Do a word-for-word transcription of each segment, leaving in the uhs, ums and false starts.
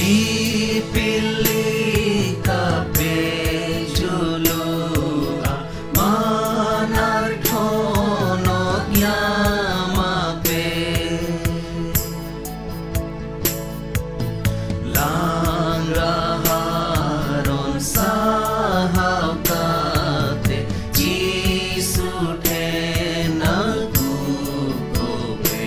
ᱤᱯᱤᱞ ᱞᱮᱠᱟᱯᱮ ᱡᱩᱞᱩᱜᱼᱟ, ᱢᱟᱱ ᱟᱨ ᱴᱷᱚᱱᱚᱠ ᱧᱟᱢᱟᱯᱮ᱾ ᱞᱟᱸᱜᱟ ᱦᱟᱨᱚᱱ ᱥᱟᱦᱟᱣ ᱠᱟᱛᱮ ᱡᱤᱥᱩ ᱴᱷᱮᱱ ᱟᱹᱜᱩ ᱠᱚᱯᱮ᱾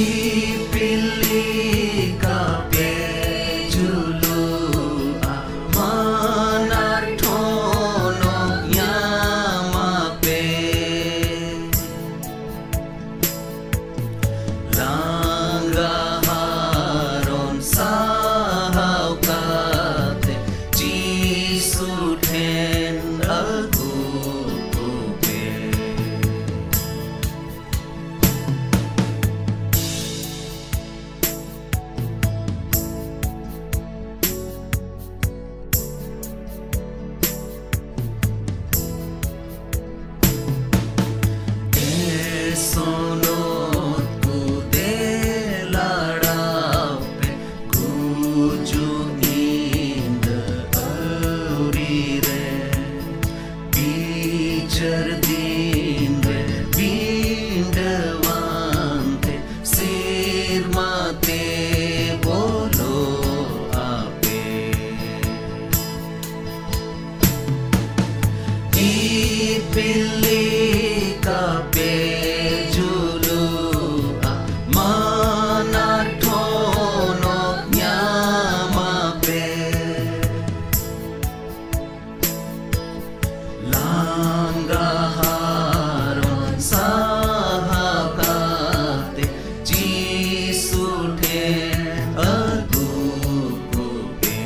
ᱤᱯᱤᱞ ᱞᱮᱠᱟᱯᱮ ᱡᱩᱞᱩᱜᱼᱟ, ᱢᱟᱱᱟᱨ ᱴᱷᱚᱱᱚᱠ ᱧᱟᱢᱟᱯᱮ᱾ ᱞᱟᱸᱜᱟ ᱦᱟᱨᱚᱱ ᱥᱟᱦᱟᱣ ᱠᱟᱛᱮ ᱡᱤᱥᱩ ᱴᱷᱮᱱ ᱟᱹᱜᱩ ᱠᱚᱯᱮ᱾ ᱥᱚᱱᱚᱛ ᱠᱚ ᱫᱮᱞᱟᱲᱟᱣ ᱯᱮ, ᱜᱩᱡᱩᱜ ᱧᱤᱫᱟᱹ ᱟᱹᱣᱨᱤ ᱨᱮ, ᱵᱤᱪᱟᱹᱨ ᱫᱤᱱ ᱨᱮ ᱵᱤᱱᱰᱟᱹᱣᱟᱱ ᱛᱮ ᱥᱮᱨᱢᱟ ᱛᱮ ᱵᱚᱞᱚᱜ ᱟᱯᱮ᱾ ᱤᱯᱤᱞ ᱞᱮᱠᱟ ᱯᱮ ᱡᱩᱞᱩᱜᱼᱟ, ᱢᱟᱱᱟ ᱴᱷᱚᱱᱚᱠ ᱧᱟᱢᱟᱯᱮ᱾ ᱞᱟᱸᱜᱟ ᱦᱟᱨᱚᱱ ᱥᱟᱦᱟ ᱠᱟᱛᱮ ᱡᱤᱥᱩ ᱴᱷᱮᱱ ᱟᱹᱜᱩ ᱠᱚᱯᱮ᱾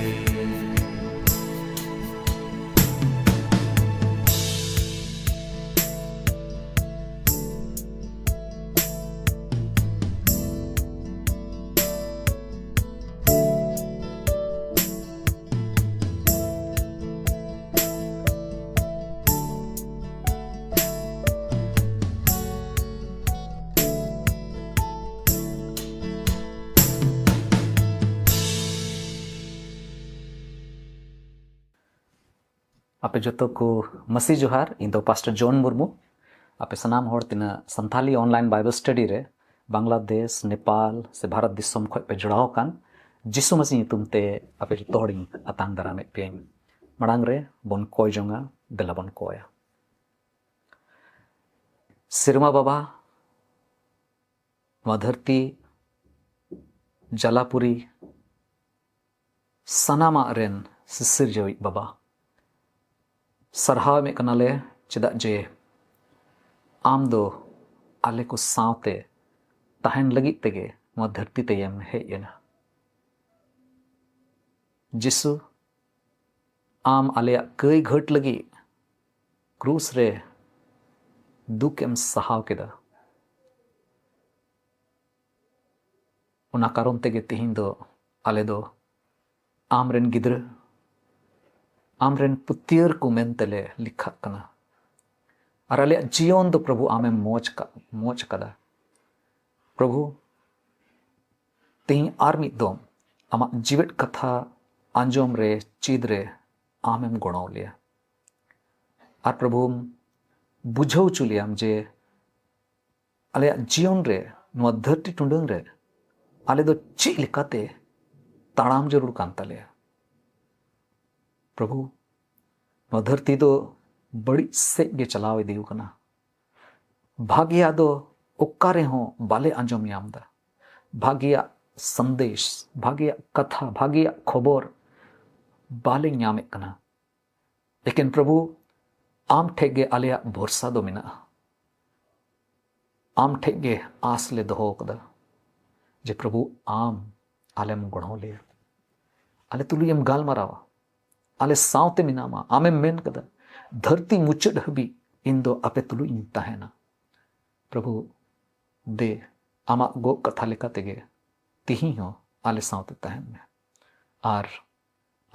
ᱟᱯᱮ ᱡᱚᱛᱚ ᱠᱚ ᱢᱟᱹᱥᱤ ᱡᱚᱦᱟᱨ, ᱤᱧ ᱫᱚ ᱯᱟᱥᱴᱚᱨ ᱡᱚᱱ ᱢᱩᱨᱢᱩ᱾ ᱟᱯᱮ ᱥᱟᱱᱟᱢ ᱦᱚᱲ ᱛᱤᱱᱟᱹᱜ ᱥᱟᱱᱛᱷᱟᱞᱤ online Bible study ᱨᱮ ᱵᱟᱝᱞᱟᱫᱮᱥ, ᱱᱮᱯᱟᱞ ᱥᱮ ᱵᱷᱟᱨᱚᱛ ᱫᱤᱥᱚᱢ ᱠᱷᱚᱱ ᱯᱮ ᱡᱚᱲᱟᱣ ᱟᱠᱟᱱ, ᱡᱤᱥᱩ ᱢᱟᱹᱥᱤ ᱧᱩᱛᱩᱢ ᱛᱮ ᱟᱯᱮ ᱡᱚᱛᱚ ᱦᱚᱲᱤᱧ ᱟᱛᱟᱝ ᱫᱟᱨᱟᱢᱮᱫ ᱯᱮᱭᱟᱹᱧ᱾ ᱢᱟᱲᱟᱝ ᱨᱮ ᱵᱚᱱ ᱠᱚᱭ ᱡᱚᱝᱟ, ᱫᱮᱞᱟ ᱵᱚᱱ ᱠᱚᱭᱟ᱾ ᱥᱮᱨᱢᱟ ᱵᱟᱵᱟ, ᱱᱚᱣᱟ ᱫᱷᱟᱹᱨᱛᱤ, ᱡᱟᱞᱟᱯᱩᱨᱤ, ᱥᱟᱱᱟᱢᱟᱜ ᱨᱮᱱ ᱥᱤᱥᱤᱨᱡᱟᱹᱣᱤᱡ ᱵᱟᱵᱟ, ᱥᱟᱨᱦᱟᱣ ᱮᱢᱮᱫ ᱠᱟᱱᱟᱞᱮ, ᱪᱮᱫᱟᱜ ᱡᱮ ᱟᱢ ᱫᱚ ᱟᱞᱮ ᱠᱚ ᱥᱟᱶᱛᱮ ᱛᱟᱦᱮᱱ ᱞᱟᱹᱜᱤᱫ ᱛᱮᱜᱮ ᱱᱚᱣᱟ ᱫᱷᱟᱹᱨᱛᱤ ᱛᱮᱭᱮᱢ ᱦᱮᱡ ᱮᱱᱟ᱾ ᱡᱤᱥᱩ, ᱟᱢ ᱟᱞᱮᱭᱟᱜ ᱠᱟᱹᱭ ᱜᱷᱟᱹᱴ ᱞᱟᱹᱜᱤᱫ ᱠᱨᱩᱥ ᱨᱮ ᱫᱩᱠ ᱮᱢ ᱥᱟᱦᱟᱣ ᱠᱮᱫᱟ᱾ ᱚᱱᱟ ᱠᱟᱨᱚᱱ ᱛᱮᱜᱮ ᱛᱮᱦᱮᱧ ᱫᱚ ᱟᱞᱮ ᱫᱚ ᱟᱢ ᱨᱮᱱ ᱜᱤᱫᱽᱨᱟᱹ, ᱟᱢ ᱨᱮᱱ ᱯᱩᱛᱤᱭᱟᱹᱨ ᱠᱚ ᱢᱮᱱᱛᱮ ᱞᱮ ᱞᱮᱠᱷᱟᱜ ᱠᱟᱱᱟ᱾ ᱟᱨ ᱟᱞᱮᱭᱟᱜ ᱡᱤᱭᱚᱱ ᱫᱚ ᱯᱨᱚᱵᱷᱩ ᱟᱢᱮᱢ ᱢᱚᱡᱽ ᱠᱟ-, ᱢᱚᱡᱽ ᱟᱠᱟᱫᱟ᱾ ᱯᱨᱚᱵᱷᱩ, ᱛᱮᱦᱮᱧ ᱟᱨ ᱢᱤᱫ ᱫᱚᱢ ᱟᱢᱟᱜ ᱡᱤᱣᱮᱫ ᱠᱟᱛᱷᱟ ᱟᱸᱡᱚᱢ ᱨᱮ, ᱪᱮᱫ ᱨᱮ ᱟᱢᱮᱢ ᱜᱚᱲᱚ ᱞᱮᱭᱟ᱾ ᱟᱨ ᱯᱨᱚᱵᱷᱩᱢ ᱵᱩᱡᱷᱟᱹᱣ ᱦᱚᱪᱚ ᱞᱮᱭᱟᱢ ᱡᱮ ᱟᱞᱮᱭᱟᱜ ᱡᱤᱭᱚᱱ ᱨᱮ, ᱱᱚᱣᱟ ᱫᱷᱟᱹᱨᱛᱤ ᱴᱩᱰᱟᱹᱝ ᱨᱮ ᱟᱞᱮ ᱫᱚ ᱪᱮᱫ ᱞᱮᱠᱟᱛᱮ ᱛᱟᱲᱟᱢ ᱡᱟᱹᱨᱩᱲ ᱠᱟᱱ ᱛᱟᱞᱮᱭᱟ᱾ ᱯᱨᱚᱵᱷᱩ, ᱱᱚᱣᱟ ᱫᱷᱟᱹᱨᱛᱤ ᱫᱚ ᱵᱟᱹᱲᱤᱡ ᱥᱮᱫ ᱜᱮ ᱪᱟᱞᱟᱣ ᱤᱫᱤ ᱠᱟᱱᱟ᱾ ᱵᱷᱟᱜᱮᱭᱟᱜ ᱫᱚ ᱚᱠᱟ ᱨᱮᱦᱚᱸ ᱵᱟᱞᱮ ᱟᱸᱡᱚᱢ ᱧᱟᱢ ᱮᱫᱟ᱾ ᱵᱷᱟᱜᱮᱭᱟᱜ ᱥᱟᱸᱫᱮᱥ, ᱵᱷᱟᱜᱮᱭᱟᱜ ᱠᱟᱛᱷᱟ, ᱵᱷᱟᱜᱮᱭᱟᱜ ᱠᱷᱚᱵᱚᱨ ᱵᱟᱞᱮ ᱧᱟᱢᱮᱫ ᱠᱟᱱᱟ᱾ ᱞᱮᱠᱤᱱ ᱯᱨᱚᱵᱷᱩ, ᱟᱢ ᱴᱷᱮᱡ ᱜᱮ ᱟᱞᱮᱭᱟᱜ ᱵᱷᱚᱨᱥᱟ ᱫᱚ ᱢᱮᱱᱟᱜᱼᱟ᱾ ᱟᱢ ᱴᱷᱮᱡ ᱜᱮ ᱟᱸᱥ ᱞᱮ ᱫᱚᱦᱚ ᱟᱠᱟᱫᱟ ᱡᱮ ᱯᱨᱚᱵᱷᱩ, ᱟᱢ ᱟᱞᱮᱢ ᱜᱚᱲᱚ ᱞᱮᱭᱟ, ᱟᱞᱮ ᱛᱩᱞᱩᱡ ᱮᱢ ᱜᱟᱞᱢᱟᱨᱟᱣᱟ, ᱟᱞᱮ ᱥᱟᱶᱛᱮ ᱢᱮᱱᱟᱢᱟ᱾ ᱟᱢᱮᱢ ᱢᱮᱱ ᱠᱟᱫᱟ, ᱫᱷᱟᱹᱨᱛᱤ ᱢᱩᱪᱟᱹᱫ ᱦᱟᱹᱵᱤᱡ ᱤᱧ ᱫᱚ ᱟᱯᱮ ᱛᱩᱞᱩᱡ ᱤᱧ ᱛᱟᱦᱮᱱᱟ᱾ ᱯᱨᱚᱵᱷᱩ, ᱫᱮ, ᱟᱢᱟᱜ ᱜᱚᱜ ᱠᱟᱛᱷᱟ ᱞᱮᱠᱟ ᱛᱮᱜᱮ ᱛᱤᱦᱤᱧ ᱦᱚᱸ ᱟᱞᱮ ᱥᱟᱶᱛᱮ ᱛᱟᱦᱮᱱ ᱢᱮ᱾ ᱟᱨ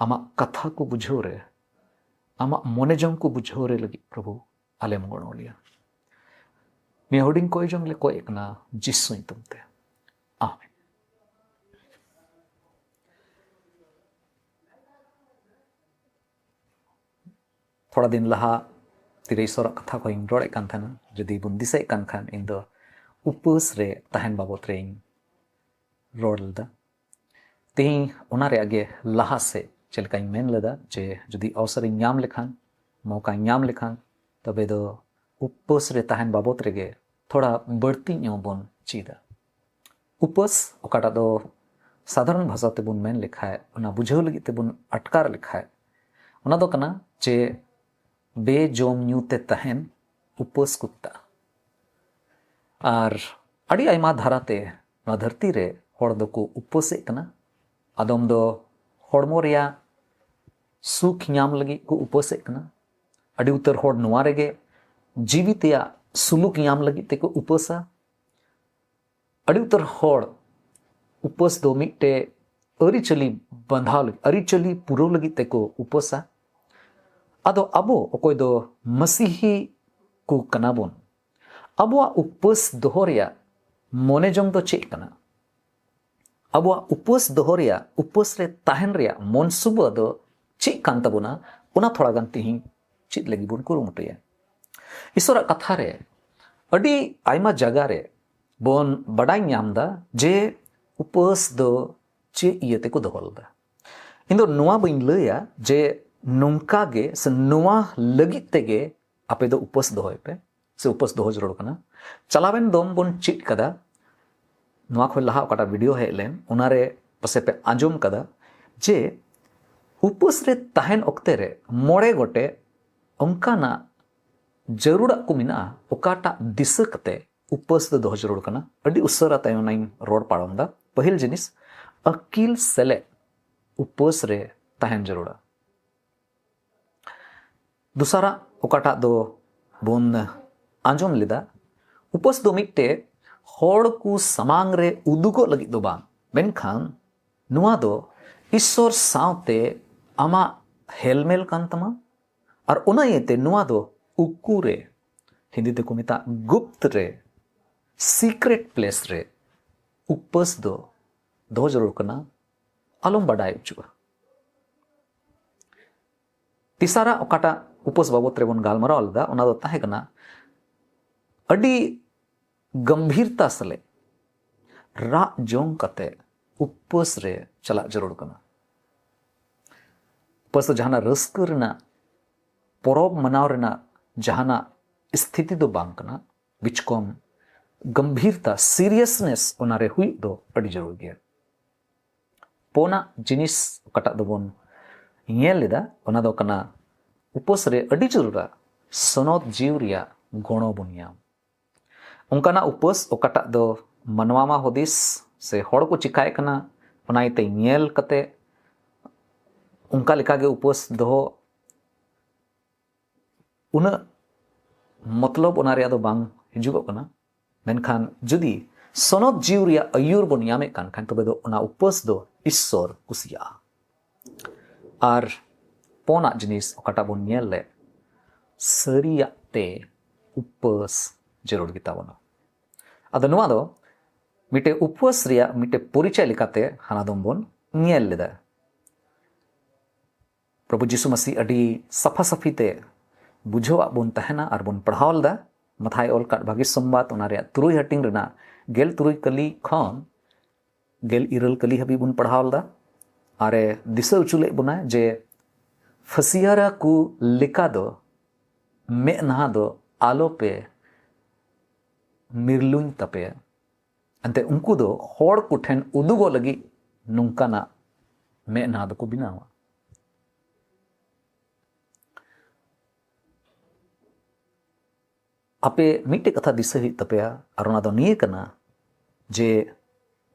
ᱟᱢᱟᱜ ᱠᱟᱛᱷᱟ ᱠᱚ ᱵᱩᱡᱷᱟᱹᱣ ᱨᱮ, ᱟᱢᱟᱜ ᱢᱚᱱᱮ ᱡᱚᱝ ᱠᱚ ᱵᱩᱡᱷᱟᱹᱣ ᱨᱮ ᱞᱟᱹᱜᱤᱫ ᱯᱨᱚᱵᱷᱩ ᱟᱞᱮᱢ ᱜᱚᱲᱚ ᱞᱮᱭᱟ᱾ ᱱᱤᱭᱟᱹ ᱦᱩᱰᱤᱧ ᱠᱚᱭ ᱡᱚᱝ ᱞᱮ ᱠᱚᱭ ᱠᱟᱱᱟ ᱡᱤᱥᱩ ᱧᱩᱛᱩᱢ ᱛᱮ, ᱟᱢᱮᱱ᱾ ᱛᱷᱚᱲᱟ ᱫᱤᱱ ᱞᱟᱦᱟ ᱛᱤᱨᱮ ᱤᱥᱚᱨᱟᱜ ᱠᱟᱛᱷᱟ ᱠᱷᱚᱱ ᱤᱧ ᱨᱚᱲᱮᱫ ᱠᱟᱱ ᱛᱟᱦᱮᱱᱟ᱾ ᱡᱩᱫᱤ ᱵᱚᱱ ᱫᱤᱥᱟᱹᱭᱮᱫ ᱠᱟᱱ ᱠᱷᱟᱱ, ᱤᱧ ᱫᱚ ᱩᱯᱟᱹᱥ ᱨᱮ ᱛᱟᱦᱮᱱ ᱵᱟᱵᱚᱛ ᱨᱮᱧ ᱨᱚᱲ ᱞᱮᱫᱟ᱾ ᱛᱮᱦᱮᱧ ᱚᱱᱟ ᱨᱮᱭᱟᱜ ᱜᱮ ᱞᱟᱦᱟ ᱥᱮᱫ ᱪᱮᱫ ᱞᱮᱠᱟᱧ ᱢᱮᱱ ᱞᱮᱫᱟ, ᱡᱮ ᱡᱩᱫᱤ ᱚᱣᱥᱚᱨᱤᱧ ᱧᱟᱢ ᱞᱮᱠᱷᱟᱱ, ᱢᱚᱠᱟᱧ ᱧᱟᱢ ᱞᱮᱠᱷᱟᱱ, ᱛᱚᱵᱮ ᱫᱚ ᱩᱯᱟᱹᱥ ᱨᱮ ᱛᱟᱦᱮᱱ ᱵᱟᱵᱚᱛ ᱨᱮᱜᱮ ᱛᱷᱚᱲᱟ ᱵᱟᱹᱲᱛᱤ ᱧᱚᱜ ᱵᱚᱱ ᱪᱮᱫᱟ᱾ ᱩᱯᱟᱹᱥ, ᱚᱠᱟᱴᱟᱜ ᱫᱚ ᱥᱟᱫᱷᱟᱨᱚᱱ ᱵᱷᱟᱥᱟ ᱛᱮᱵᱚᱱ ᱢᱮᱱ ᱞᱮᱠᱷᱟᱡ, ᱚᱱᱟ ᱵᱩᱡᱷᱟᱹᱣ ᱞᱟᱹᱜᱤᱫ ᱛᱮᱵᱚᱱ ᱟᱴᱠᱟᱨ ᱞᱮᱠᱷᱟᱡ, ᱚᱱᱟ ᱫᱚ ᱠᱟᱱᱟ ᱡᱮ ᱵᱮᱡᱚᱢ ᱧᱩ ᱛᱮ ᱛᱟᱦᱮᱱ ᱩᱯᱟᱹᱥ ᱠᱚ ᱢᱮᱛᱟᱜᱼᱟ᱾ ᱟᱨ ᱟᱹᱰᱤ ᱟᱭᱢᱟ ᱫᱷᱟᱨᱟᱛᱮ ᱱᱚᱣᱟ ᱫᱷᱟᱹᱨᱛᱤ ᱨᱮ ᱦᱚᱲ ᱫᱚᱠᱚ ᱩᱯᱟᱹᱥᱮᱫ ᱠᱟᱱᱟ᱾ ᱟᱫᱚᱢ ᱫᱚ ᱦᱚᱲᱢᱚ ᱨᱮᱭᱟᱜ ᱥᱩᱠ ᱧᱟᱢ ᱞᱟᱹᱜᱤᱫ ᱠᱚ ᱩᱯᱟᱹᱥᱮᱫ ᱠᱟᱱᱟ᱾ ᱟᱹᱰᱤ ᱩᱛᱟᱹᱨ ᱦᱚᱲ ᱱᱚᱣᱟ ᱨᱮᱜᱮ ᱡᱤᱣᱤ ᱛᱮᱭᱟᱜ ᱥᱩᱞᱩᱠ ᱧᱟᱢ ᱞᱟᱹᱜᱤᱫ ᱛᱮᱠᱚ ᱩᱯᱟᱹᱥᱟ᱾ ᱟᱹᱰᱤ ᱩᱛᱟᱹᱨ ᱦᱚᱲ ᱩᱯᱟᱹᱥ ᱫᱚ ᱢᱤᱫᱴᱮᱡ ᱟᱹᱨᱤᱪᱟᱹᱞᱤ ᱵᱟᱸᱫᱷᱟᱣ ᱞᱟᱹᱜᱤᱫ, ᱟᱹᱨᱤᱪᱟᱹᱞᱤ ᱯᱩᱨᱟᱹᱣ ᱞᱟᱹᱜᱤᱫ ᱛᱮᱠᱚ ᱩᱯᱟᱹᱥᱟ᱾ ᱟᱫᱚ ᱟᱵᱚ ᱚᱠᱚᱭ ᱫᱚ ᱢᱟᱹᱥᱤᱦᱤ ᱠᱚ ᱠᱟᱱᱟ ᱵᱚᱱ, ᱟᱵᱚᱣᱟᱜ ᱩᱯᱟᱹᱥ ᱫᱚᱦᱚ ᱨᱮᱭᱟᱜ ᱢᱚᱱᱮ ᱡᱚᱝ ᱫᱚ ᱪᱮᱫ ᱠᱟᱱᱟ? ᱟᱵᱚᱣᱟᱜ ᱩᱯᱟᱹᱥ ᱫᱚᱦᱚ ᱨᱮᱭᱟᱜ, ᱩᱯᱟᱹᱥ ᱨᱮ ᱛᱟᱦᱮᱱ ᱨᱮᱭᱟᱜ ᱢᱚᱱᱥᱩᱵᱟᱹ ᱫᱚ ᱪᱮᱫ ᱠᱟᱱ ᱛᱟᱵᱚᱱᱟ? ᱚᱱᱟ ᱛᱷᱚᱲᱟ ᱜᱟᱱ ᱛᱤᱦᱤᱧ ᱪᱮᱫ ᱞᱟᱹᱜᱤᱫ ᱵᱚᱱ ᱠᱩᱨᱩᱢᱩᱴᱩᱭᱟ᱾ ᱤᱥᱚᱨᱟᱜ ᱠᱟᱛᱷᱟ ᱨᱮ ᱟᱹᱰᱤ ᱟᱭᱢᱟ ᱡᱟᱭᱜᱟ ᱨᱮ ᱵᱚᱱ ᱵᱟᱰᱟᱭ ᱧᱟᱢ ᱮᱫᱟ ᱡᱮ ᱩᱯᱟᱹᱥ ᱫᱚ ᱪᱮᱫ ᱤᱭᱟᱹ ᱛᱮᱠᱚ ᱫᱚᱦᱚ ᱞᱮᱫᱟ᱾ ᱤᱧ ᱫᱚ ᱱᱚᱣᱟ ᱵᱟᱹᱧ ᱞᱟᱹᱭᱟ ᱡᱮ ᱱᱚᱝᱠᱟ ᱜᱮ ᱥᱮ ᱱᱚᱣᱟ ᱞᱟᱹᱜᱤᱫ ᱛᱮᱜᱮ ᱟᱯᱮ ᱫᱚ ᱩᱯᱟᱹᱥ ᱫᱚᱦᱚᱭ ᱯᱮ ᱥᱮ ᱩᱯᱟᱹᱥ ᱫᱚᱦᱚ ᱡᱟᱹᱨᱩᱲ ᱠᱟᱱᱟ᱾ ᱪᱟᱞᱟᱣᱮᱱ ᱫᱚᱢ ᱵᱚᱱ ᱪᱮᱫ ᱠᱟᱫᱟ, ᱱᱚᱣᱟ ᱠᱷᱚᱱ ᱞᱟᱦᱟ ᱚᱠᱟᱴᱟᱜ ᱵᱷᱤᱰᱤᱭᱳ ᱦᱮᱡ ᱞᱮᱱ, ᱚᱱᱟᱨᱮ ᱯᱟᱥᱮ ᱯᱮ ᱟᱸᱡᱚᱢ ᱠᱟᱫᱟ ᱡᱮ ᱩᱯᱟᱹᱥ ᱨᱮ ᱛᱟᱦᱮᱱ ᱚᱠᱛᱮ ᱨᱮ ᱢᱚᱬᱮ ᱜᱚᱴᱮᱡ ᱚᱱᱠᱟᱱᱟᱜ ᱡᱟᱹᱨᱩᱲᱟᱜ ᱠᱚ ᱢᱮᱱᱟᱜᱼᱟ, ᱚᱠᱟᱴᱟᱜ ᱫᱤᱥᱟᱹ ᱠᱟᱛᱮ ᱩᱯᱟᱹᱥ ᱫᱚ ᱫᱚᱦᱚ ᱡᱟᱹᱨᱩᱲ ᱠᱟᱱᱟ᱾ ᱟᱹᱰᱤ ᱩᱥᱟᱹᱨᱟ ᱛᱟᱭᱚᱢ ᱤᱧ ᱨᱚᱲ ᱯᱟᱨᱚᱢ ᱫᱟ᱾ ᱯᱟᱹᱦᱤᱞ ᱡᱤᱱᱤᱥ, ᱟᱹᱠᱤᱞ ᱥᱮᱞᱮᱫ ᱩᱯᱟᱹᱥ ᱨᱮ ᱛᱟᱦᱮᱱ ᱡᱟᱹᱨᱩᱲᱟ᱾ ᱫᱚᱥᱟᱨᱟᱜ ᱚᱠᱟᱴᱟᱜ ᱫᱚ ᱵᱚᱱ ᱟᱸᱡᱚᱢ ᱞᱮᱫᱟ, ᱩᱯᱟᱹᱥ ᱫᱚ ᱢᱤᱫᱴᱮᱡ ᱦᱚᱲ ᱠᱚ ᱥᱟᱢᱟᱝ ᱨᱮ ᱩᱫᱩᱜᱚᱜ ᱞᱟᱹᱜᱤᱫ ᱫᱚ ᱵᱟᱝ, ᱢᱮᱱᱠᱷᱟᱱ ᱱᱚᱣᱟ ᱫᱚ ᱤᱥᱥᱚᱨ ᱥᱟᱶᱛᱮ ᱟᱢᱟᱜ ᱦᱮᱞᱢᱮᱞ ᱠᱟᱱ ᱛᱟᱢᱟ᱾ ᱟᱨ ᱚᱱᱟ ᱤᱭᱟᱹᱛᱮ ᱱᱚᱣᱟ ᱫᱚ ᱩᱠᱩ ᱨᱮ, ᱦᱤᱱᱫᱤ ᱛᱮᱠᱚ ᱢᱮᱛᱟᱜ ᱜᱩᱯᱛ ᱨᱮ, ᱥᱤᱠᱨᱮᱴ ᱯᱞᱮᱥ ᱨᱮ ᱩᱯᱟᱹᱥ ᱫᱚ ᱫᱚᱦᱚ ᱡᱟᱹᱨᱩᱲ ᱠᱟᱱᱟ, ᱟᱞᱚᱢ ᱵᱟᱰᱟᱭ ᱦᱚᱪᱚᱜᱼᱟ᱾ ᱛᱮᱥᱟᱨᱟᱜ ᱚᱠᱟᱴᱟᱜ ᱩᱯᱟᱹᱥ ᱵᱟᱵᱚᱛ ᱨᱮᱵᱚᱱ ᱜᱟᱞᱢᱟᱨᱟᱣ ᱞᱮᱫᱟ, ᱚᱱᱟ ᱫᱚ ᱛᱟᱦᱮᱸ ᱠᱟᱱᱟ ᱟᱹᱰᱤ ᱜᱟᱢᱵᱷᱤᱨᱛᱟ ᱥᱟᱞᱮ ᱨᱟᱜ ᱡᱚᱝ ᱠᱟᱛᱮ ᱩᱯᱟᱹᱥ ᱨᱮ ᱪᱟᱞᱟᱜ ᱡᱟᱹᱨᱩᱲ ᱠᱟᱱᱟ᱾ ᱩᱯᱟᱹᱥ ᱫᱚ ᱡᱟᱦᱟᱱᱟᱜ ᱨᱟᱹᱥᱠᱟᱹ ᱨᱮᱱᱟᱜ, ᱯᱚᱨᱚᱵᱽ ᱢᱟᱱᱟᱣ ᱨᱮᱱᱟᱜ ᱡᱟᱦᱟᱱᱟᱜ ᱥᱛᱷᱤᱛᱤ ᱫᱚ ᱵᱟᱝ ᱠᱟᱱᱟ᱾ ᱵᱤᱪᱠᱚᱢ ᱜᱚᱢᱵᱷᱤᱨᱛᱟ, ᱥᱤᱨᱤᱭᱟᱥᱱᱮᱥ ᱚᱱᱟᱨᱮ ᱦᱩᱭᱩᱜ ᱫᱚ ᱟᱹᱰᱤ ᱡᱟᱹᱨᱩᱲ ᱜᱮᱭᱟ᱾ ᱯᱳᱱᱟᱜ ᱡᱤᱱᱤᱥ ᱚᱠᱟᱴᱟᱜ ᱫᱚᱵᱚᱱ ᱧᱮᱞ ᱞᱮᱫᱟ, ᱚᱱᱟ ᱫᱚ ᱠᱟᱱᱟ ᱩᱯᱟᱹᱥ ᱨᱮ ᱟᱹᱰᱤ ᱡᱟᱹᱨᱩᱲᱟ ᱥᱚᱱᱚᱛ ᱡᱤᱣᱤ ᱨᱮᱭᱟᱜ ᱜᱚᱲᱚ ᱵᱚᱱ ᱧᱟᱢ᱾ ᱚᱱᱠᱟᱱᱟᱜ ᱩᱯᱟᱹᱥ ᱚᱠᱟᱴᱟᱜ ᱫᱚ ᱢᱟᱱᱣᱟ ᱢᱟ ᱦᱩᱫᱤᱥ ᱥᱮ ᱦᱚᱲ ᱠᱚ ᱪᱤᱠᱟᱭᱮᱫ ᱠᱟᱱᱟ, ᱚᱱᱟ ᱤᱭᱟᱹᱛᱮ ᱧᱮᱞ ᱠᱟᱛᱮ ᱚᱱᱠᱟ ᱞᱮᱠᱟᱜᱮ ᱩᱯᱟᱹᱥ ᱫᱚᱦᱚ ᱩᱱᱟᱹᱜ ᱢᱚᱛᱞᱚᱵ ᱚᱱᱟ ᱨᱮᱭᱟᱜ ᱫᱚ ᱵᱟᱝ ᱦᱤᱡᱩᱜᱚᱜ ᱠᱟᱱᱟ᱾ ᱢᱮᱱᱠᱷᱟᱱ ᱡᱩᱫᱤ ᱥᱚᱱᱚᱛ ᱡᱤᱣᱤ ᱨᱮᱭᱟᱜ ᱟᱹᱭᱩᱨ ᱵᱚᱱ ᱧᱟᱢᱮᱫ ᱠᱟᱱ ᱠᱷᱟᱱ, ᱛᱚᱵᱮ ᱫᱚ ᱚᱱᱟ ᱩᱯᱟᱹᱥ ᱫᱚ ᱤᱥᱥᱚᱨ ᱠᱩᱥᱤᱭᱟᱜᱼᱟ᱾ ᱟᱨ ᱯᱳᱱᱟᱜ ᱡᱤᱱᱤᱥ ᱚᱠᱟᱴᱟᱜ ᱵᱚᱱ ᱧᱮᱞ ᱞᱮᱫ, ᱥᱟᱹᱨᱤᱭᱟᱜ ᱛᱮ ᱩᱯᱟᱹᱥ ᱡᱟᱹᱨᱩᱲ ᱜᱮᱛᱟ ᱵᱚᱱᱟ᱾ ᱟᱫᱚ ᱱᱚᱣᱟ ᱫᱚ ᱢᱤᱫᱴᱮᱡ ᱩᱯᱟᱹᱥ ᱨᱮᱭᱟᱜ ᱢᱤᱫᱴᱮᱡ ᱯᱚᱨᱤᱪᱚᱭ ᱞᱮᱠᱟᱛᱮ ᱦᱟᱱᱟ ᱫᱚᱢ ᱵᱚᱱ ᱧᱮᱞ ᱞᱮᱫᱟ᱾ ᱯᱨᱚᱵᱷᱩ ᱡᱤᱥᱩ ᱢᱟᱥᱤ ᱟᱹᱰᱤ ᱥᱟᱯᱷᱟ ᱥᱟᱹᱯᱷᱤ ᱛᱮ ᱵᱩᱡᱷᱟᱹᱣᱟᱜ ᱵᱚᱱ ᱛᱟᱦᱮᱱᱟ ᱟᱨ ᱵᱚᱱ ᱯᱟᱲᱦᱟᱣ ᱞᱮᱫᱟ᱾ ᱢᱟᱛᱷᱟᱭ ᱚᱞ ᱠᱟᱫ ᱵᱷᱟᱹᱜᱤ ᱥᱚᱢᱵᱟᱫ, ᱚᱱᱟ ᱨᱮᱭᱟᱜ ᱛᱩᱨᱩᱭ ᱦᱟᱹᱴᱤᱧ ᱨᱮᱱᱟᱜ ᱜᱮᱞ ᱛᱩᱨᱩᱭ ᱠᱟᱹᱞᱤ ᱠᱷᱚᱱ ᱜᱮᱞ ᱤᱨᱟᱹᱞ ᱠᱟᱹᱞᱤ ᱦᱟᱹᱵᱤᱡ ᱵᱚᱱ ᱯᱟᱲᱦᱟᱣ ᱞᱮᱫᱟ᱾ ᱟᱨᱮ ᱫᱤᱥᱟᱹ ᱦᱚᱪᱚ ᱞᱮᱫ ᱵᱚᱱᱟ ᱡᱮ ᱯᱷᱟᱹᱥᱤᱭᱟᱨᱟ ᱠᱚ ᱞᱮᱠᱟ ᱫᱚ ᱢᱮᱫᱦᱟ ᱫᱚ ᱟᱞᱚᱯᱮ ᱢᱤᱨᱞᱩᱧ ᱛᱟᱯᱮᱭᱟ᱾ ᱮᱱᱛᱮ ᱩᱱᱠᱩ ᱫᱚ ᱦᱚᱲ ᱠᱚᱴᱷᱮᱱ ᱩᱫᱩᱜᱚᱜ ᱞᱟᱹᱜᱤᱫ ᱱᱚᱝᱠᱟᱱᱟᱜ ᱢᱮᱫᱦᱟ ᱫᱚᱠᱚ ᱵᱮᱱᱟᱣᱟ᱾ ᱟᱯᱮ ᱢᱤᱫᱴᱮᱡ ᱠᱟᱛᱷᱟ ᱫᱤᱥᱟᱹ ᱦᱩᱭᱩᱜ ᱛᱟᱯᱮᱭᱟ, ᱟᱨ ᱚᱱᱟ ᱫᱚ ᱱᱤᱭᱟᱹ ᱠᱟᱱᱟ ᱡᱮ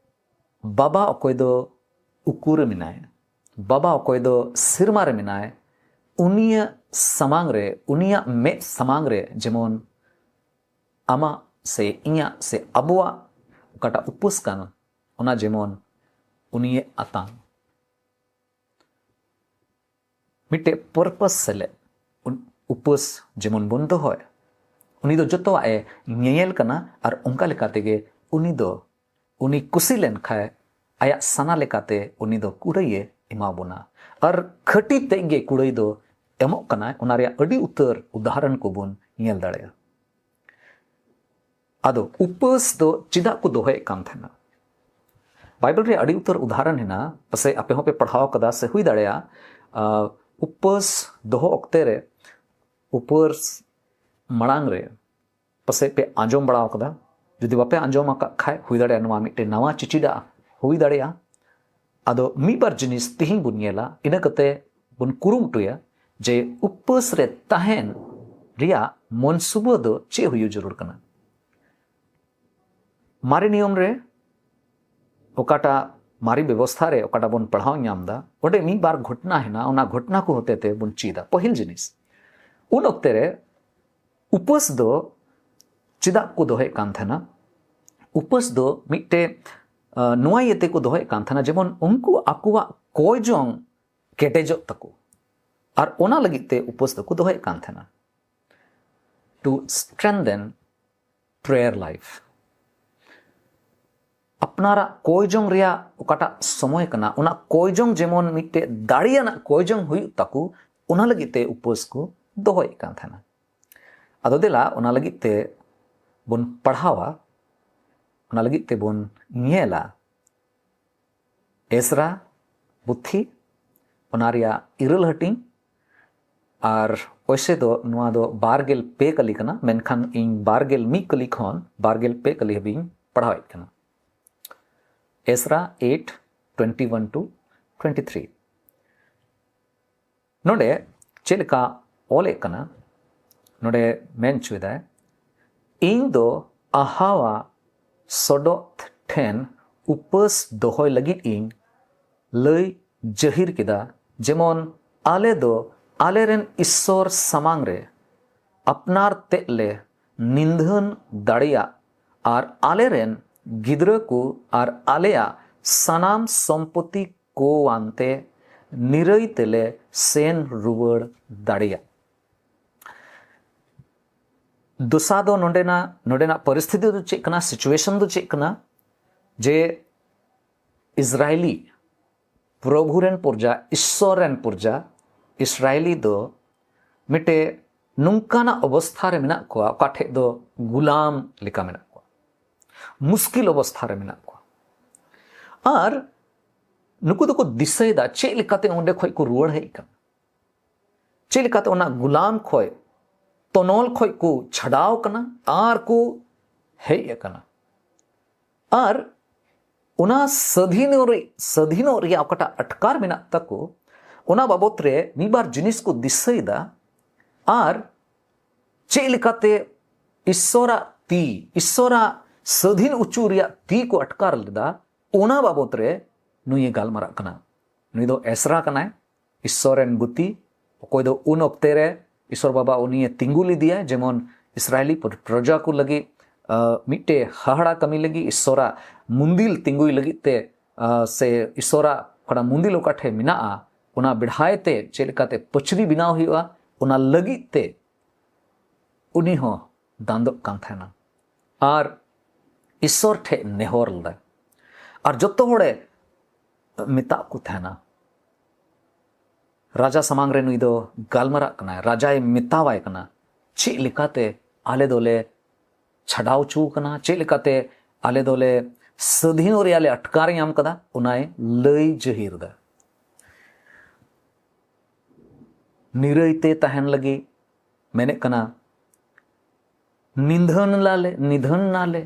ᱵᱟᱵᱟ ᱚᱠᱚᱭ ᱫᱚ ᱩᱠᱩ ᱨᱮ ᱢᱮᱱᱟᱭ, ᱵᱟᱵᱟ ᱚᱠᱚᱭ ᱫᱚ ᱥᱮᱨᱢᱟ ᱨᱮ ᱢᱮᱱᱟᱭ, ᱩᱱᱤᱭᱟᱜ ᱥᱟᱢᱟᱝ ᱨᱮ, ᱩᱱᱤᱭᱟᱜ ᱢᱮᱫ ᱥᱟᱢᱟᱝ ᱨᱮ ᱡᱮᱢᱚᱱ ᱟᱢᱟᱜ ᱥᱮ ᱤᱧᱟᱹᱜ ᱥᱮ ᱟᱵᱚᱣᱟᱜ ᱚᱠᱟᱴᱟᱜ ᱩᱯᱟᱹᱥ ᱠᱟᱱ, ᱚᱱᱟ ᱡᱮᱢᱚᱱ ᱩᱱᱤᱭᱟᱜ ᱟᱛᱟᱝ᱾ ᱢᱤᱫᱴᱮᱡ ᱯᱟᱨᱯᱟᱥ ᱥᱮᱞᱮᱫ ᱩᱱ-, ᱩᱯᱟᱹᱥ ᱡᱮᱢᱚᱱ ᱵᱚᱱ ᱫᱚᱦᱚᱭ, ᱩᱱᱤ ᱫᱚ ᱡᱚᱛᱚᱣᱟᱜ ᱮ ᱧᱮᱧᱮᱞ ᱠᱟᱱᱟ ᱟᱨ ᱚᱱᱠᱟ ᱞᱮᱠᱟ ᱛᱮᱜᱮ ᱩᱱᱤ ᱫᱚ, ᱩᱱᱤ ᱠᱩᱥᱤ ᱞᱮᱱ ᱠᱷᱟᱡ ᱟᱭᱟᱜ ᱥᱟᱱᱟ ᱞᱮᱠᱟᱛᱮ ᱩᱱᱤ ᱫᱚ ᱠᱩᱲᱟᱹᱭᱮ ᱮᱢᱟ ᱵᱚᱱᱟ᱾ ᱟᱨ ᱠᱷᱟᱹᱴᱤ ᱛᱮᱫ ᱜᱮ ᱠᱩᱲᱟᱹᱭ ᱫᱚ ᱮᱢᱚᱜ ᱠᱟᱱᱟᱭ, ᱚᱱᱟ ᱨᱮᱭᱟᱜ ᱟᱹᱰᱤ ᱩᱛᱟᱹᱨ ᱩᱫᱟᱦᱚᱨᱚᱱ ᱠᱚᱵᱚᱱ ᱧᱮᱞ ᱫᱟᱲᱮᱭᱟᱜᱼᱟ᱾ ᱟᱫᱚ ᱩᱯᱟᱹᱥ ᱫᱚ ᱪᱮᱫᱟᱜ ᱠᱚ ᱫᱚᱦᱚᱭᱮᱫ ᱠᱟᱱ ᱛᱟᱦᱮᱱᱟ? ᱵᱟᱭᱵᱮᱞ ᱨᱮ ᱟᱹᱰᱤ ᱩᱛᱟᱹᱨ ᱩᱫᱟᱦᱚᱨᱚᱱ ᱦᱮᱱᱟᱜᱼᱟ, ᱯᱟᱥᱮᱡ ᱟᱯᱮ ᱦᱚᱸᱯᱮ ᱯᱟᱲᱦᱟᱣ ᱠᱟᱫᱟ ᱥᱮ ᱦᱩᱭ ᱫᱟᱲᱮᱭᱟᱜᱼᱟ, ᱟᱨ ᱩᱯᱟᱹᱥ ᱫᱚᱦᱚ ᱚᱠᱛᱮ ᱨᱮ, ᱩᱯᱟᱹᱥ ᱢᱟᱲᱟᱝ ᱨᱮ ᱯᱟᱥᱮᱡ ᱯᱮ ᱟᱸᱡᱚᱢ ᱵᱟᱲᱟ ᱟᱠᱟᱫᱟ, ᱡᱩᱫᱤ ᱵᱟᱯᱮ ᱟᱸᱡᱚᱢ ᱟᱠᱟᱫ ᱠᱷᱟᱡ, ᱦᱩᱭ ᱫᱟᱲᱮᱭᱟᱜᱼᱟ ᱱᱚᱣᱟ ᱢᱤᱫᱴᱮᱱ ᱱᱟᱣᱟ ᱪᱤᱪᱤᱫᱟᱜ ᱦᱩᱭ ᱫᱟᱲᱮᱭᱟᱜᱼᱟ᱾ ᱟᱫᱚ ᱢᱤᱫ ᱵᱟᱨ ᱡᱤᱱᱤᱥ ᱛᱤᱦᱤᱧ ᱵᱚᱱ ᱧᱮᱞᱟ, ᱤᱱᱟᱹ ᱠᱟᱛᱮ ᱵᱚᱱ ᱠᱩᱨᱩᱢᱩᱴᱩᱭᱟ ᱡᱮ ᱩᱯᱟᱹᱥ ᱨᱮ ᱛᱟᱦᱮᱱ ᱨᱮᱭᱟᱜ ᱢᱚᱱᱥᱩᱵᱟᱹ ᱫᱚ ᱪᱮᱫ ᱦᱩᱭᱩᱜ ᱡᱟᱹᱨᱩᱲ ᱠᱟᱱᱟ᱾ ᱢᱟᱨᱮ ᱱᱤᱭᱚᱢ ᱨᱮ ᱚᱠᱟᱴᱟᱜ ᱢᱟᱨᱮ ᱵᱮᱵᱚᱥᱛᱷᱟ ᱨᱮ ᱚᱠᱟᱴᱟᱜ ᱵᱚᱱ ᱯᱟᱲᱦᱟᱣ ᱧᱟᱢ ᱮᱫᱟ, ᱚᱸᱰᱮ ᱢᱤᱫ ᱵᱟᱨ ᱜᱷᱚᱴᱱᱟ ᱦᱮᱱᱟᱜᱼᱟ, ᱚᱱᱟ ᱜᱷᱚᱴᱱᱟ ᱠᱚ ᱦᱚᱛᱮ ᱛᱮ ᱵᱚᱱ ᱪᱮᱫᱟ᱾ ᱯᱟᱹᱦᱤᱞ ᱡᱤᱱᱤᱥ, ᱩᱱ ᱚᱠᱛᱮ ᱨᱮ ᱩᱯᱟᱹᱥ ᱫᱚ ᱪᱮᱫᱟᱜ ᱠᱚ ᱫᱚᱦᱚᱭᱮᱫ ᱠᱟᱱ ᱛᱟᱦᱮᱱᱟ? ᱩᱯᱟᱹᱥ ᱫᱚ ᱢᱤᱫᱴᱮᱡ, ᱟᱸ, ᱱᱚᱣᱟ ᱤᱭᱟᱹᱛᱮ ᱠᱚ ᱫᱚᱦᱚᱭᱮᱫ ᱠᱟᱱ ᱛᱟᱦᱮᱱᱟ, ᱡᱮᱢᱚᱱ ᱩᱱᱠᱩ ᱟᱠᱚᱣᱟᱜ ᱠᱚᱭᱡᱚᱝ ᱠᱮᱴᱮᱡᱚᱜ ᱛᱟᱠᱚ, ᱟᱨ ᱚᱱᱟ ᱞᱟᱹᱜᱤᱫ ᱛᱮ ᱩᱯᱟᱹᱥ ᱫᱚᱠᱚ ᱫᱚᱦᱚᱭᱮᱫ ᱠᱟᱱ ᱛᱟᱦᱮᱱᱟ᱾ To strengthen prayer life. ᱟᱯᱱᱟᱨᱟᱜ ᱠᱚᱭᱡᱚᱝ ᱨᱮᱭᱟᱜ ᱚᱠᱟᱴᱟᱜ ᱥᱚᱢᱚᱭ ᱠᱟᱱᱟ, ᱚᱱᱟ ᱠᱚᱭᱡᱚᱝ ᱡᱮᱢᱚᱱ ᱢᱤᱫᱴᱮᱡ ᱫᱟᱲᱮᱭᱟᱱᱟᱜ ᱠᱚᱭᱡᱚᱝ ᱦᱩᱭᱩᱜ ᱛᱟᱠᱚ, ᱚᱱᱟ ᱞᱟᱹᱜᱤᱫ ᱛᱮ ᱩᱯᱟᱹᱥ ᱠᱚ ᱫᱚᱦᱚᱭᱮᱫ ᱠᱟᱱ ᱛᱟᱦᱮᱱᱟ᱾ ᱟᱫᱚ ᱫᱮᱞᱟ, ᱚᱱᱟ ᱞᱟᱹᱜᱤᱫ ᱛᱮ ᱵᱚᱱ ᱯᱟᱲᱦᱟᱣᱟ, ᱚᱱᱟ ᱞᱟᱹᱜᱤᱫ ᱛᱮᱵᱚᱱ ᱧᱮᱞᱟ ᱮᱥᱨᱟ ᱯᱩᱛᱷᱤ, ᱚᱱᱟ ᱨᱮᱭᱟᱜ ᱤᱨᱟᱹᱞ ᱦᱟᱹᱴᱤᱧ᱾ ᱟᱨ ᱚᱭᱥᱮ ᱫᱚ ᱱᱚᱣᱟ ᱫᱚ ᱵᱟᱨ ᱜᱮᱞ ᱯᱮ ᱠᱟᱹᱞᱤ ᱠᱟᱱᱟ, ᱢᱮᱱᱠᱷᱟᱱ ᱤᱧ ᱵᱟᱨ ᱜᱮᱞ ᱢᱤᱫ ᱠᱟᱹᱞᱤ ᱠᱷᱚᱱ ᱵᱟᱨ ᱜᱮᱞ ᱯᱮ ᱠᱟᱹᱞᱤ ᱦᱟᱹᱵᱤᱡ ᱤᱧ ᱯᱟᱲᱦᱟᱣᱮᱫ ᱠᱟᱱᱟ᱾ ᱮᱥᱨᱟ eight, twenty one to twenty three. ᱱᱚᱰᱮ ᱪᱮᱫ ᱞᱮᱠᱟ ᱚᱞᱮᱫ ᱠᱟᱱᱟ, ᱱᱚᱰᱮ ᱢᱮᱱ ᱦᱚᱪᱚᱭᱮᱫᱟᱭ, "ᱤᱧ ᱫᱚ ᱟᱦᱟᱣᱟ ᱥᱚᱰᱚᱜ ᱴᱷᱮᱱ ᱩᱯᱟᱹᱥ ᱫᱚᱦᱚᱭ ᱞᱟᱹᱜᱤᱫ ᱤᱧ ᱞᱟᱹᱭ ᱡᱟᱹᱦᱤᱨ ᱠᱮᱫᱟ, ᱡᱮᱢᱚᱱ ᱟᱞᱮ ᱫᱚ ᱟᱞᱮᱨᱮᱱ ᱤᱥᱥᱚᱨ ᱥᱟᱢᱟᱝ ᱨᱮ ᱟᱯᱱᱟᱨ ᱛᱮᱫ ᱞᱮ ᱱᱤᱸᱫᱷᱟᱹᱱ ᱫᱟᱲᱮᱭᱟᱜ ᱟᱨ ᱟᱞᱮᱨᱮᱱ ᱜᱤᱫᱽᱨᱟᱹ ᱠᱚ ᱟᱨ ᱟᱞᱮᱭᱟᱜ ᱥᱟᱱᱟᱢ ᱥᱚᱢᱯᱚᱛᱤ ᱠᱚ ᱟᱱᱛᱮ ᱱᱤᱨᱟᱹᱭ ᱛᱮᱞᱮ ᱥᱮᱱ ᱨᱩᱣᱟᱹᱲ ᱫᱟᱲᱮᱭᱟᱜ᱾" ᱫᱚᱥᱟ ᱫᱚ ᱱᱚᱰᱮᱱᱟᱜ, ᱱᱚᱰᱮᱱᱟᱜ ᱯᱚᱨᱤᱥᱛᱷᱤᱛᱤ ᱫᱚ ᱪᱮᱫ ᱠᱟᱱᱟ, situation ᱫᱚ ᱪᱮᱫ ᱠᱟᱱᱟ, ᱡᱮ ᱤᱥᱨᱟᱭᱮᱞᱤ, ᱯᱨᱚᱵᱷᱩ ᱨᱮᱱ ᱯᱨᱚᱡᱟ, ᱤᱥᱥᱚᱨ ᱨᱮᱱ ᱯᱨᱚᱡᱟ, ᱤᱥᱨᱟᱭᱮᱞᱤ ᱫᱚ ᱢᱤᱫᱴᱮᱡ ᱱᱚᱝᱠᱟᱱᱟᱜ ᱚᱵᱚᱥᱛᱷᱟ ᱨᱮ ᱢᱮᱱᱟᱜ ᱠᱚᱣᱟ, ᱚᱠᱟ ᱴᱷᱮᱡ ᱫᱚ ᱜᱩᱞᱟᱢ ᱞᱮᱠᱟ ᱢᱮᱱᱟᱜ ᱠᱚᱣᱟ, ᱢᱩᱥᱠᱤᱞ ᱚᱵᱚᱥᱛᱷᱟ ᱨᱮ ᱢᱮᱱᱟᱜ ᱠᱚᱣᱟ᱾ ᱟᱨ ᱱᱩᱠᱩ ᱫᱚᱠᱚ ᱫᱤᱥᱟᱹᱭᱮᱫᱟ ᱪᱮᱫ ᱞᱮᱠᱟᱛᱮ ᱚᱸᱰᱮ ᱠᱷᱚᱡ ᱠᱚ ᱨᱩᱣᱟᱹᱲ ᱦᱮᱡ ᱠᱟᱱᱟ, ᱪᱮᱫ ᱞᱮᱠᱟᱛᱮ ᱚᱱᱟ ᱜᱩᱞᱟᱢ ᱠᱷᱚᱡ, ᱛᱚᱱᱚᱞ ᱠᱷᱚᱡ ᱠᱚ ᱪᱷᱟᱰᱟᱣ ᱠᱟᱱᱟ ᱟᱨ ᱠᱚ ᱦᱮᱡ ᱟᱠᱟᱱᱟ᱾ ᱟᱨ ᱚᱱᱟ ᱥᱟᱹᱫᱷᱤᱱᱚᱜ ᱨᱮ, ᱥᱟᱹᱫᱷᱤᱱᱚᱜ ᱨᱮᱭᱟᱜ ᱚᱠᱟᱴᱟᱜ ᱟᱴᱠᱟᱨ ᱢᱮᱱᱟᱜ ᱛᱟᱠᱚ, ᱚᱱᱟ ᱵᱟᱵᱚᱛ ᱨᱮ ᱢᱤᱫ ᱵᱟᱨ ᱡᱤᱱᱤᱥ ᱠᱚ ᱫᱤᱥᱟᱹᱭᱮᱫᱟ᱾ ᱟᱨ ᱪᱮᱫ ᱞᱮᱠᱟᱛᱮ ᱤᱥᱥᱚᱨᱟᱜ ᱛᱤ, ᱤᱥᱥᱚᱨᱟᱜ ᱥᱟᱹᱫᱷᱤᱱ ᱚᱪᱚ ᱨᱮᱭᱟᱜ ᱛᱤ ᱠᱚ ᱟᱴᱠᱟᱨ ᱞᱮᱫᱟ, ᱚᱱᱟ ᱵᱟᱵᱚᱛ ᱨᱮ ᱱᱩᱭᱮ ᱜᱟᱞᱢᱟᱨᱟᱜ ᱠᱟᱱᱟ᱾ ᱱᱩᱭ ᱫᱚ ᱮᱥᱨᱟ ᱠᱟᱱᱟᱭ, ᱤᱥᱥᱚᱨ ᱨᱮᱱ ᱜᱩᱛᱤ, ᱚᱠᱚᱭ ᱫᱚ ᱩᱱ ᱚᱠᱛᱮ ᱨᱮ ᱤᱥᱥᱚᱨ ᱵᱟᱵᱟ ᱩᱱᱤᱭᱮ ᱛᱤᱸᱜᱩ ᱞᱮᱫᱮᱭᱟ, ᱡᱮᱢᱚᱱ ᱤᱥᱨᱟᱭᱮᱞᱤ ᱯᱨᱚ-, ᱯᱨᱚᱡᱟ ᱠᱚ ᱞᱟᱹᱜᱤᱫ, ᱟ, ᱢᱤᱫᱴᱮᱡ ᱦᱟᱦᱟᱲᱟ ᱠᱟᱹᱢᱤ ᱞᱟᱹᱜᱤᱫ, ᱤᱥᱥᱚᱨᱟᱜ ᱢᱩᱱᱫᱤᱞ ᱛᱤᱸᱜᱩᱭ ᱞᱟᱹᱜᱤᱫ ᱛᱮ, ᱟ, ᱥᱮ ᱤᱥᱥᱚᱨᱟᱜ ᱚᱠᱟᱴᱟᱜ ᱢᱩᱱᱫᱤᱞ ᱚᱠᱟ ᱴᱷᱮᱡ ᱢᱮᱱᱟᱜᱼᱟ, ᱚᱱᱟ ᱵᱮᱲᱦᱟᱭ ᱛᱮ ᱪᱮᱫ ᱞᱮᱠᱟᱛᱮ ᱯᱟᱹᱪᱨᱤ ᱵᱮᱱᱟᱣ ᱦᱩᱭᱩᱜᱼᱟ, ᱚᱱᱟ ᱞᱟᱹᱜᱤᱫ ᱛᱮ ᱩᱱᱤ ᱦᱚᱸ ᱫᱟᱱᱫᱚᱜ ᱠᱟᱱ ᱛᱟᱦᱮᱱᱟ᱾ ᱟᱨ ᱤᱥᱥᱚᱨ ᱴᱷᱮᱡ ᱱᱮᱦᱚᱨ ᱞᱮᱫᱟ᱾ ᱟᱨ ᱡᱚᱛᱚ ᱦᱚᱲᱮ ᱢᱮᱛᱟᱜ ᱠᱚ ᱛᱟᱦᱮᱱᱟ᱾ ᱨᱟᱡᱟ ᱥᱟᱢᱟᱝ ᱨᱮ ᱱᱩᱭ ᱫᱚ ᱜᱟᱞᱢᱟᱨᱟᱜ ᱠᱟᱱᱟᱭ, ᱨᱟᱡᱟᱭ ᱢᱮᱛᱟᱣᱟᱭ ᱠᱟᱱᱟ, ᱪᱮᱫ ᱞᱮᱠᱟᱛᱮ ᱟᱞᱮ ᱫᱚᱞᱮ ᱪᱷᱟᱰᱟᱣ ᱦᱚᱪᱚ ᱠᱟᱱᱟ, ᱪᱮᱫ ᱞᱮᱠᱟᱛᱮ ᱟᱞᱮ ᱫᱚᱞᱮ ᱥᱟᱹᱫᱷᱤᱱᱚᱜ ᱨᱮᱭᱟᱜ ᱞᱮ ᱟᱴᱠᱟᱨ ᱧᱟᱢ ᱠᱟᱫᱟ, ᱚᱱᱟᱭ ᱞᱟᱹᱭ ᱡᱟᱹᱦᱤᱨ ᱫᱟ᱾ ᱱᱤᱨᱟᱹᱭ ᱛᱮ ᱛᱟᱦᱮᱱ ᱞᱟᱹᱜᱤᱫ ᱢᱮᱱᱮᱫ ᱠᱟᱱᱟ, ᱱᱤᱫᱷᱟᱹᱱ ᱞᱟᱞᱮ, ᱱᱤᱫᱷᱟᱹᱱ ᱱᱟᱞᱮ,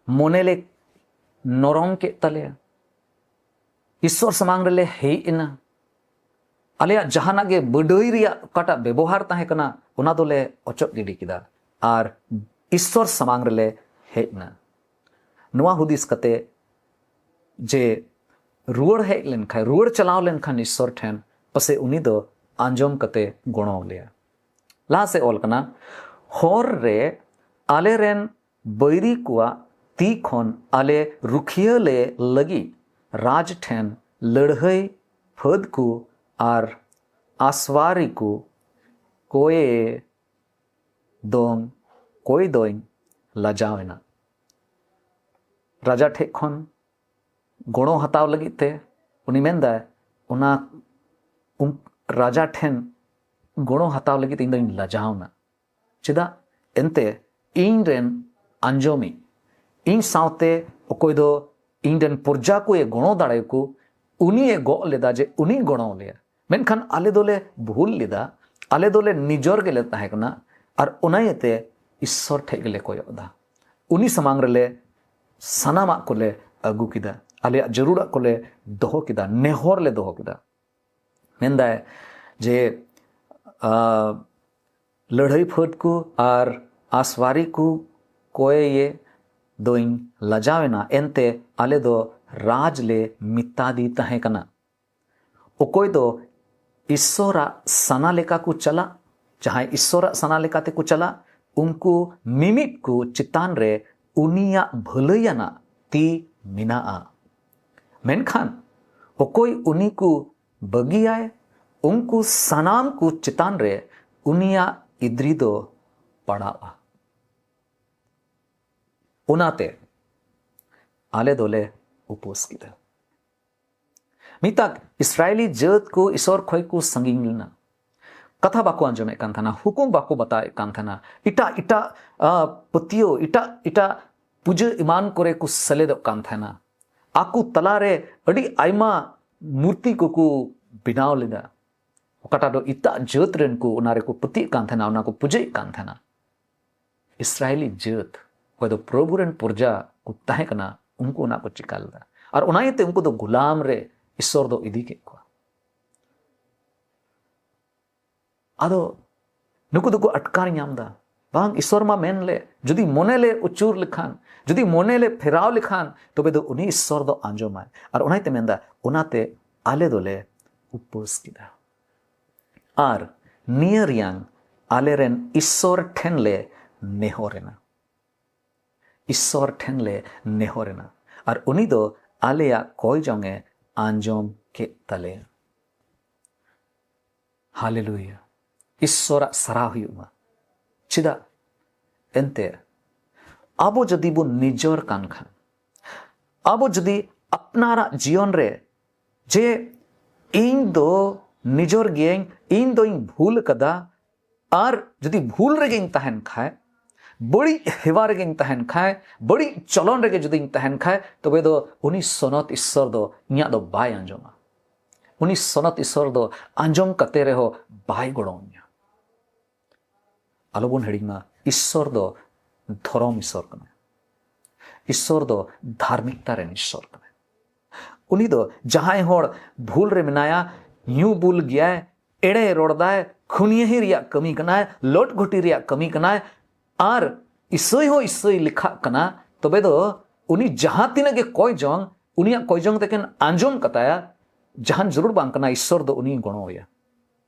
ᱢᱚᱱᱮ ᱞᱮ ᱱᱚᱨᱚᱢ ᱠᱮᱫ ᱛᱟᱞᱮᱭᱟ᱾ ᱤᱥᱥᱚᱨ ᱥᱟᱢᱟᱝ ᱨᱮᱞᱮ ᱦᱮᱡ ᱮᱱᱟ᱾ ᱟᱞᱮᱭᱟᱜ ᱡᱟᱦᱟᱱᱟᱜ ᱜᱮ ᱵᱟᱹᱰᱟᱹᱭ ᱨᱮᱭᱟᱜ ᱚᱠᱟᱴᱟᱜ ᱵᱮᱵᱚᱦᱟᱨ ᱛᱟᱦᱮᱸ ᱠᱟᱱᱟ, ᱚᱱᱟ ᱫᱚᱞᱮ ᱚᱪᱚᱜ ᱜᱤᱰᱤ ᱠᱮᱫᱟ ᱟᱨ ᱤᱥᱥᱚᱨ ᱥᱟᱢᱟᱝ ᱨᱮᱞᱮ ᱦᱮᱡ ᱮᱱᱟ᱾ ᱱᱚᱣᱟ ᱦᱩᱫᱤᱥ ᱠᱟᱛᱮ ᱡᱮ ᱨᱩᱣᱟᱹᱲ ᱦᱮᱡ ᱞᱮᱱᱠᱷᱟᱱ, ᱨᱩᱣᱟᱹᱲ ᱪᱟᱞᱟᱣ ᱞᱮᱱᱠᱷᱟᱱ ᱤᱥᱥᱚᱨ ᱴᱷᱮᱱ, ᱯᱟᱥᱮ ᱩᱱᱤ ᱫᱚ ᱟᱸᱡᱚᱢ ᱠᱟᱛᱮ ᱜᱚᱲᱚ ᱞᱮᱭᱟ᱾ ᱞᱟᱦᱟ ᱥᱮᱫ ᱚᱞ ᱠᱟᱱᱟ, ᱦᱚᱨ ᱨᱮ ᱟᱞᱮᱨᱮᱱ ᱵᱟᱹᱭᱨᱤ ᱠᱚᱣᱟᱜ ᱛᱤ ᱠᱷᱚᱱ ᱟᱞᱮ ᱨᱩᱠᱷᱤᱭᱟᱹ ᱞᱮ ᱞᱟᱹᱜᱤᱫ ᱨᱟᱡᱽ ᱴᱷᱮᱱ ᱞᱟᱹᱲᱦᱟᱹᱭ ᱯᱷᱟᱹᱫ ᱠᱚ ᱟᱨ ᱟᱥᱣᱟᱨᱤ ᱠᱚ ᱠᱚᱭᱮ ᱫᱚᱝ, ᱠᱚᱭ ᱫᱚᱧ ᱞᱟᱡᱟᱣ ᱮᱱᱟ᱾ ᱨᱟᱡᱟ ᱴᱷᱮᱡ ᱠᱷᱚᱱ ᱜᱚᱲᱚ ᱦᱟᱛᱟᱣ ᱞᱟᱹᱜᱤᱫ ᱛᱮ ᱩᱱᱤ ᱢᱮᱱᱫᱟᱭ, ᱚᱱᱟ ᱩᱱ-, ᱨᱟᱡᱟ ᱴᱷᱮᱱ ᱜᱚᱲᱚ ᱦᱟᱛᱟᱣ ᱞᱟᱹᱜᱤᱫ ᱤᱧ ᱫᱚᱧ ᱞᱟᱡᱟᱣ ᱮᱱᱟ᱾ ᱪᱮᱫᱟᱜ? ᱮᱱᱛᱮ ᱤᱧ ᱨᱮᱱ ᱟᱸᱡᱚᱢᱤᱡ, ᱤᱧ ᱥᱟᱶᱛᱮ ᱚᱠᱚᱭ ᱫᱚ ᱤᱧ ᱨᱮᱱ ᱯᱨᱚᱡᱟ ᱠᱚᱭᱮ ᱜᱚᱲᱚ ᱫᱟᱲᱮᱭᱟᱠᱚ, ᱩᱱᱤᱭᱮ ᱜᱚᱜ ᱞᱮᱫᱟ ᱡᱮ ᱩᱱᱤᱧ ᱜᱚᱲᱚ ᱞᱮᱭᱟ᱾ ᱢᱮᱱᱠᱷᱟᱱ ᱟᱞᱮ ᱫᱚᱞᱮ ᱵᱷᱩᱞ ᱞᱮᱫᱟ, ᱟᱞᱮ ᱫᱚᱞᱮ ᱱᱤᱡᱚᱨ ᱜᱮᱞᱮ ᱛᱟᱦᱮᱸ ᱠᱟᱱᱟ, ᱟᱨ ᱚᱱᱟ ᱤᱭᱟᱹᱛᱮ ᱤᱥᱥᱚᱨ ᱴᱷᱮᱡ ᱜᱮᱞᱮ ᱠᱚᱭᱚᱜ ᱮᱫᱟ᱾ ᱩᱱᱤ ᱥᱟᱢᱟᱝ ᱨᱮᱞᱮ ᱥᱟᱱᱟᱢᱟᱜ ᱠᱚᱞᱮ ᱟᱹᱜᱩ ᱠᱮᱫᱟ, ᱟᱞᱮᱭᱟᱜ ᱡᱟᱹᱨᱩᱲᱟᱜ ᱠᱚᱞᱮ ᱫᱚᱦᱚ ᱠᱮᱫᱟ, ᱱᱮᱦᱚᱨ ᱞᱮ ᱫᱚᱦᱚ ᱠᱮᱫᱟ᱾ ᱢᱮᱱᱫᱟᱭ ᱡᱮ, ᱟ, ᱞᱟᱹᱲᱦᱟᱹᱭ ᱯᱷᱟᱹᱫ ᱠᱚ ᱟᱨ ᱟᱥᱣᱟᱨᱤ ᱠᱚ ᱠᱚᱭᱮ ᱫᱚᱧ ᱞᱟᱡᱟᱣ ᱮᱱᱟ, ᱮᱱᱛᱮ ᱟᱞᱮ ᱫᱚ ᱨᱟᱡᱽ ᱞᱮ ᱢᱮᱛᱟᱫᱮ ᱛᱟᱦᱮᱸ ᱠᱟᱱᱟ᱾ ᱚᱠᱚᱭ ᱫᱚ ᱤᱥᱥᱚᱨᱟᱜ ᱥᱟᱱᱟ ᱞᱮᱠᱟ ᱠᱚ ᱪᱟᱞᱟᱜ, ᱡᱟᱦᱟᱸᱭ ᱤᱥᱥᱚᱨᱟᱜ ᱥᱟᱱᱟ ᱞᱮᱠᱟ ᱛᱮᱠᱚ ᱪᱟᱞᱟᱜ, ᱩᱱᱠᱩ ᱢᱤᱢᱤᱫ ᱠᱚ ᱪᱮᱛᱟᱱ ᱨᱮ ᱩᱱᱤᱭᱟᱜ ᱵᱷᱟᱹᱞᱟᱹᱭᱟᱱᱟᱜ ᱛᱤ ᱢᱮᱱᱟᱜᱼᱟ᱾ ᱢᱮᱱᱠᱷᱟᱱ ᱚᱠᱚᱭ ᱩᱱᱤ ᱠᱚ ᱵᱟᱹᱜᱤᱭᱟᱭ, ᱩᱱᱠᱩ ᱥᱟᱱᱟᱢ ᱠᱚ ᱪᱮᱛᱟᱱ ᱨᱮ ᱩᱱᱤᱭᱟᱜ ᱤᱫᱽᱨᱤ ᱫᱚ ᱯᱟᱲᱟᱜᱼᱟ᱾ ᱚᱱᱟᱛᱮ ᱟᱞᱮ ᱫᱚᱞᱮ ᱩᱯᱟᱹᱥ ᱠᱮᱫᱟ᱾ ᱢᱤᱫᱴᱟᱝ ᱤᱥᱨᱟᱭᱮᱞᱤ ᱡᱟᱹᱛ ᱠᱚ ᱤᱥᱚᱨ ᱠᱷᱚᱡ ᱠᱚ ᱥᱟᱺᱜᱤᱧ ᱞᱮᱱᱟ᱾ ᱠᱟᱛᱷᱟ ᱵᱟᱠᱚ ᱟᱸᱡᱚᱢᱮᱫ ᱠᱟᱱ ᱛᱟᱦᱮᱱᱟ, ᱦᱩᱠᱩᱢ ᱵᱟᱠᱚ ᱵᱟᱛᱟᱣᱮᱫ ᱠᱟᱱ ᱛᱟᱦᱮᱱᱟ, ᱮᱴᱟᱜ ᱮᱴᱟᱜ, ᱟ, ᱯᱟᱹᱛᱭᱟᱹᱣ, ᱮᱴᱟᱜ ᱮᱴᱟᱜ ᱯᱩᱡᱟᱹ ᱮᱢᱟᱱ ᱠᱚᱨᱮ ᱠᱚ ᱥᱮᱞᱮᱫᱚᱜ ᱠᱟᱱ ᱛᱟᱦᱮᱱᱟ᱾ ᱟᱠᱚ ᱛᱟᱞᱟᱨᱮ ᱟᱹᱰᱤ ᱟᱭᱢᱟ ᱢᱩᱨᱛᱤ ᱠᱚᱠᱚ ᱵᱮᱱᱟᱣ ᱞᱮᱫᱟ, ᱚᱠᱟᱴᱟᱜ ᱫᱚ ᱮᱴᱟᱜ ᱡᱟᱹᱛ ᱨᱮᱱ ᱠᱚ ᱚᱱᱟ ᱨᱮᱠᱚ ᱯᱟᱹᱛᱭᱟᱹᱜ ᱠᱟᱱ ᱛᱟᱦᱮᱱᱟ, ᱚᱱᱟ ᱠᱚ ᱯᱩᱡᱟᱹᱭᱮᱫ ᱠᱟᱱ ᱛᱟᱦᱮᱱᱟ᱾ ᱤᱥᱨᱟᱭᱮᱞᱤ ᱡᱟᱹᱛ, ᱚᱠᱚᱭ ᱫᱚ ᱯᱨᱚᱵᱷᱩ ᱨᱮᱱ ᱯᱨᱚᱡᱟ ᱠᱚ ᱛᱟᱦᱮᱸ ᱠᱟᱱᱟ, ᱩᱱᱠᱩ ᱚᱱᱟ ᱠᱚ ᱪᱤᱠᱟ ᱞᱮᱫᱟ᱾ ᱟᱨ ᱚᱱᱟ ᱤᱭᱟᱹᱛᱮ ᱩᱱᱠᱩ ᱫᱚ ᱜᱩᱞᱟᱢ ᱨᱮ ᱤᱥᱚᱨ ᱫᱚ ᱤᱫᱤ ᱠᱮᱫ ᱠᱚᱣᱟ᱾ ᱟᱫᱚ ᱱᱩᱠᱩ ᱫᱚᱠᱚ ᱟᱴᱠᱟᱨ ᱧᱟᱢ ᱮᱫᱟ, ᱵᱟᱝ, ᱤᱥᱚᱨ ᱢᱟ ᱢᱮᱱ ᱞᱮ, ᱡᱩᱫᱤ ᱢᱚᱱᱮ ᱞᱮ ᱩᱪᱩᱨ ᱞᱮᱠᱷᱟᱱ, ᱡᱩᱫᱤ ᱢᱚᱱᱮ ᱞᱮ ᱯᱷᱮᱨᱟᱣ ᱞᱮᱠᱷᱟᱱ, ᱛᱚᱵᱮ ᱫᱚ ᱩᱱᱤ ᱤᱥᱚᱨ ᱫᱚ ᱟᱸᱡᱚᱢᱟᱭ᱾ ᱟᱨ ᱚᱱᱟ ᱤᱭᱟᱹᱛᱮ ᱢᱮᱱᱫᱟ, ᱚᱱᱟᱛᱮ ᱟᱞᱮ ᱫᱚᱞᱮ ᱩᱯᱟᱹᱥ ᱠᱮᱫᱟ᱾ ᱟᱨ ᱱᱤᱭᱟᱹ ᱨᱮᱭᱟᱝ ᱟᱞᱮᱨᱮᱱ ᱤᱥᱥᱚᱨ ᱴᱷᱮᱱ ᱞᱮ ᱱᱮᱦᱚᱨ ᱮᱱᱟ᱾ ᱤᱥᱥᱚᱨ ᱴᱷᱮᱱ ᱞᱮ ᱱᱮᱦᱚᱨ ᱮᱱᱟ᱾ ᱟᱨ ᱩᱱᱤ ᱫᱚ ᱟᱞᱮᱭᱟᱜ ᱠᱚᱭ ᱡᱚᱝ ᱮ ᱟᱸᱡᱚᱢ ᱠᱮᱫ ᱛᱟᱞᱮᱭᱟ᱾ ᱦᱟᱞᱮᱞᱩᱭᱟ᱾ ᱤᱥᱥᱚᱨᱟᱜ ᱥᱟᱨᱦᱟᱣ ᱦᱩᱭᱩᱜ ᱢᱟ᱾ ᱪᱮᱫᱟᱜ? ᱮᱱᱛᱮ ᱟᱵᱚ ᱡᱩᱫᱤ ᱵᱚᱱ ᱱᱤᱡᱚᱨ ᱠᱟᱱ ᱠᱷᱟᱱ, ᱟᱵᱚ ᱡᱩᱫᱤ ᱟᱯᱱᱟᱨᱟᱜ ᱡᱤᱭᱚᱱ ᱨᱮ ᱡᱮ ᱤᱧ ᱫᱚ ᱱᱤᱡᱚᱨ ᱜᱤᱭᱟᱹᱧ, ᱤᱧ ᱫᱚᱧ ᱵᱷᱩᱞ ᱟᱠᱟᱫᱟ, ᱟᱨ ᱡᱩᱫᱤ ᱵᱷᱩᱞ ᱨᱮᱜᱮᱧ ᱛᱟᱦᱮᱱ ᱠᱷᱟᱡ, ᱵᱟᱹᱲᱤᱡ ᱦᱮᱣᱟ ᱨᱮᱜᱮᱧ ᱛᱟᱦᱮᱱ ᱠᱷᱟᱡ, ᱵᱟᱹᱲᱤᱡ ᱪᱚᱞᱚᱱ ᱨᱮᱜᱮ ᱡᱩᱫᱤᱧ ᱛᱟᱦᱮᱱ ᱠᱷᱟᱡ, ᱛᱚᱵᱮ ᱫᱚ ᱩᱱᱤ ᱥᱚᱱᱚᱛ ᱤᱥᱥᱚᱨ ᱫᱚ ᱤᱧᱟᱹᱜ ᱫᱚ ᱵᱟᱭ ᱟᱸᱡᱚᱢᱟ᱾ ᱩᱱᱤ ᱥᱚᱱᱚᱛ ᱤᱥᱥᱚᱨ ᱫᱚ ᱟᱸᱡᱚᱢ ᱠᱟᱛᱮ ᱨᱮᱦᱚᱸ ᱵᱟᱭ ᱜᱚᱲᱚ ᱟᱹᱧᱟ᱾ ᱟᱞᱚᱵᱚᱱ ᱦᱤᱲᱤᱧ ᱢᱟ, ᱤᱥᱥᱚᱨ ᱫᱚ ᱫᱷᱚᱨᱚᱢ ᱤᱥᱥᱚᱨ ᱠᱟᱱᱟᱭ᱾ ᱤᱥᱥᱚᱨ ᱫᱚ ᱫᱷᱟᱨᱢᱤᱠᱛᱟ ᱨᱮᱱ ᱤᱥᱥᱚᱨ ᱠᱟᱱᱟᱭ᱾ ᱩᱱᱤ ᱫᱚ ᱡᱟᱦᱟᱸᱭ ᱦᱚᱲ ᱵᱷᱩᱞ ᱨᱮ ᱢᱮᱱᱟᱭᱟ, ᱧᱩ ᱵᱩᱞ ᱜᱮᱭᱟᱭ, ᱮᱲᱮ ᱨᱚᱲ ᱫᱟᱭ, ᱠᱷᱩᱱᱭᱟᱹᱦᱤ ᱨᱮᱭᱟᱜ ᱠᱟᱹᱢᱤ ᱠᱟᱱᱟᱭ, ᱞᱚᱴ ᱜᱷᱩᱴᱤ ᱨᱮᱭᱟᱜ ᱠᱟᱹᱢᱤ ᱠᱟᱱᱟᱭ, ᱟᱨ ᱤᱥᱟᱹᱭ ᱦᱚᱸ ᱤᱥᱟᱹᱭ ᱞᱮᱠᱷᱟᱜ ᱠᱟᱱᱟ, ᱛᱚᱵᱮ ᱫᱚ ᱩᱱᱤ ᱡᱟᱦᱟᱸ ᱛᱤᱱᱟᱹᱜ ᱜᱮ ᱠᱚᱭ ᱡᱚᱝ, ᱩᱱᱤᱭᱟᱜ ᱠᱚᱭ ᱡᱚᱝ ᱛᱮᱠᱤᱱ ᱟᱸᱡᱚᱢ ᱠᱟᱛᱟᱭᱟ, ᱡᱟᱦᱟᱱ ᱡᱟᱹᱨᱩᱲ ᱵᱟᱝ ᱠᱟᱱᱟ, ᱤᱥᱥᱚᱨ ᱫᱚ ᱩᱱᱤᱭ ᱜᱚᱲᱚ ᱟᱭᱟ᱾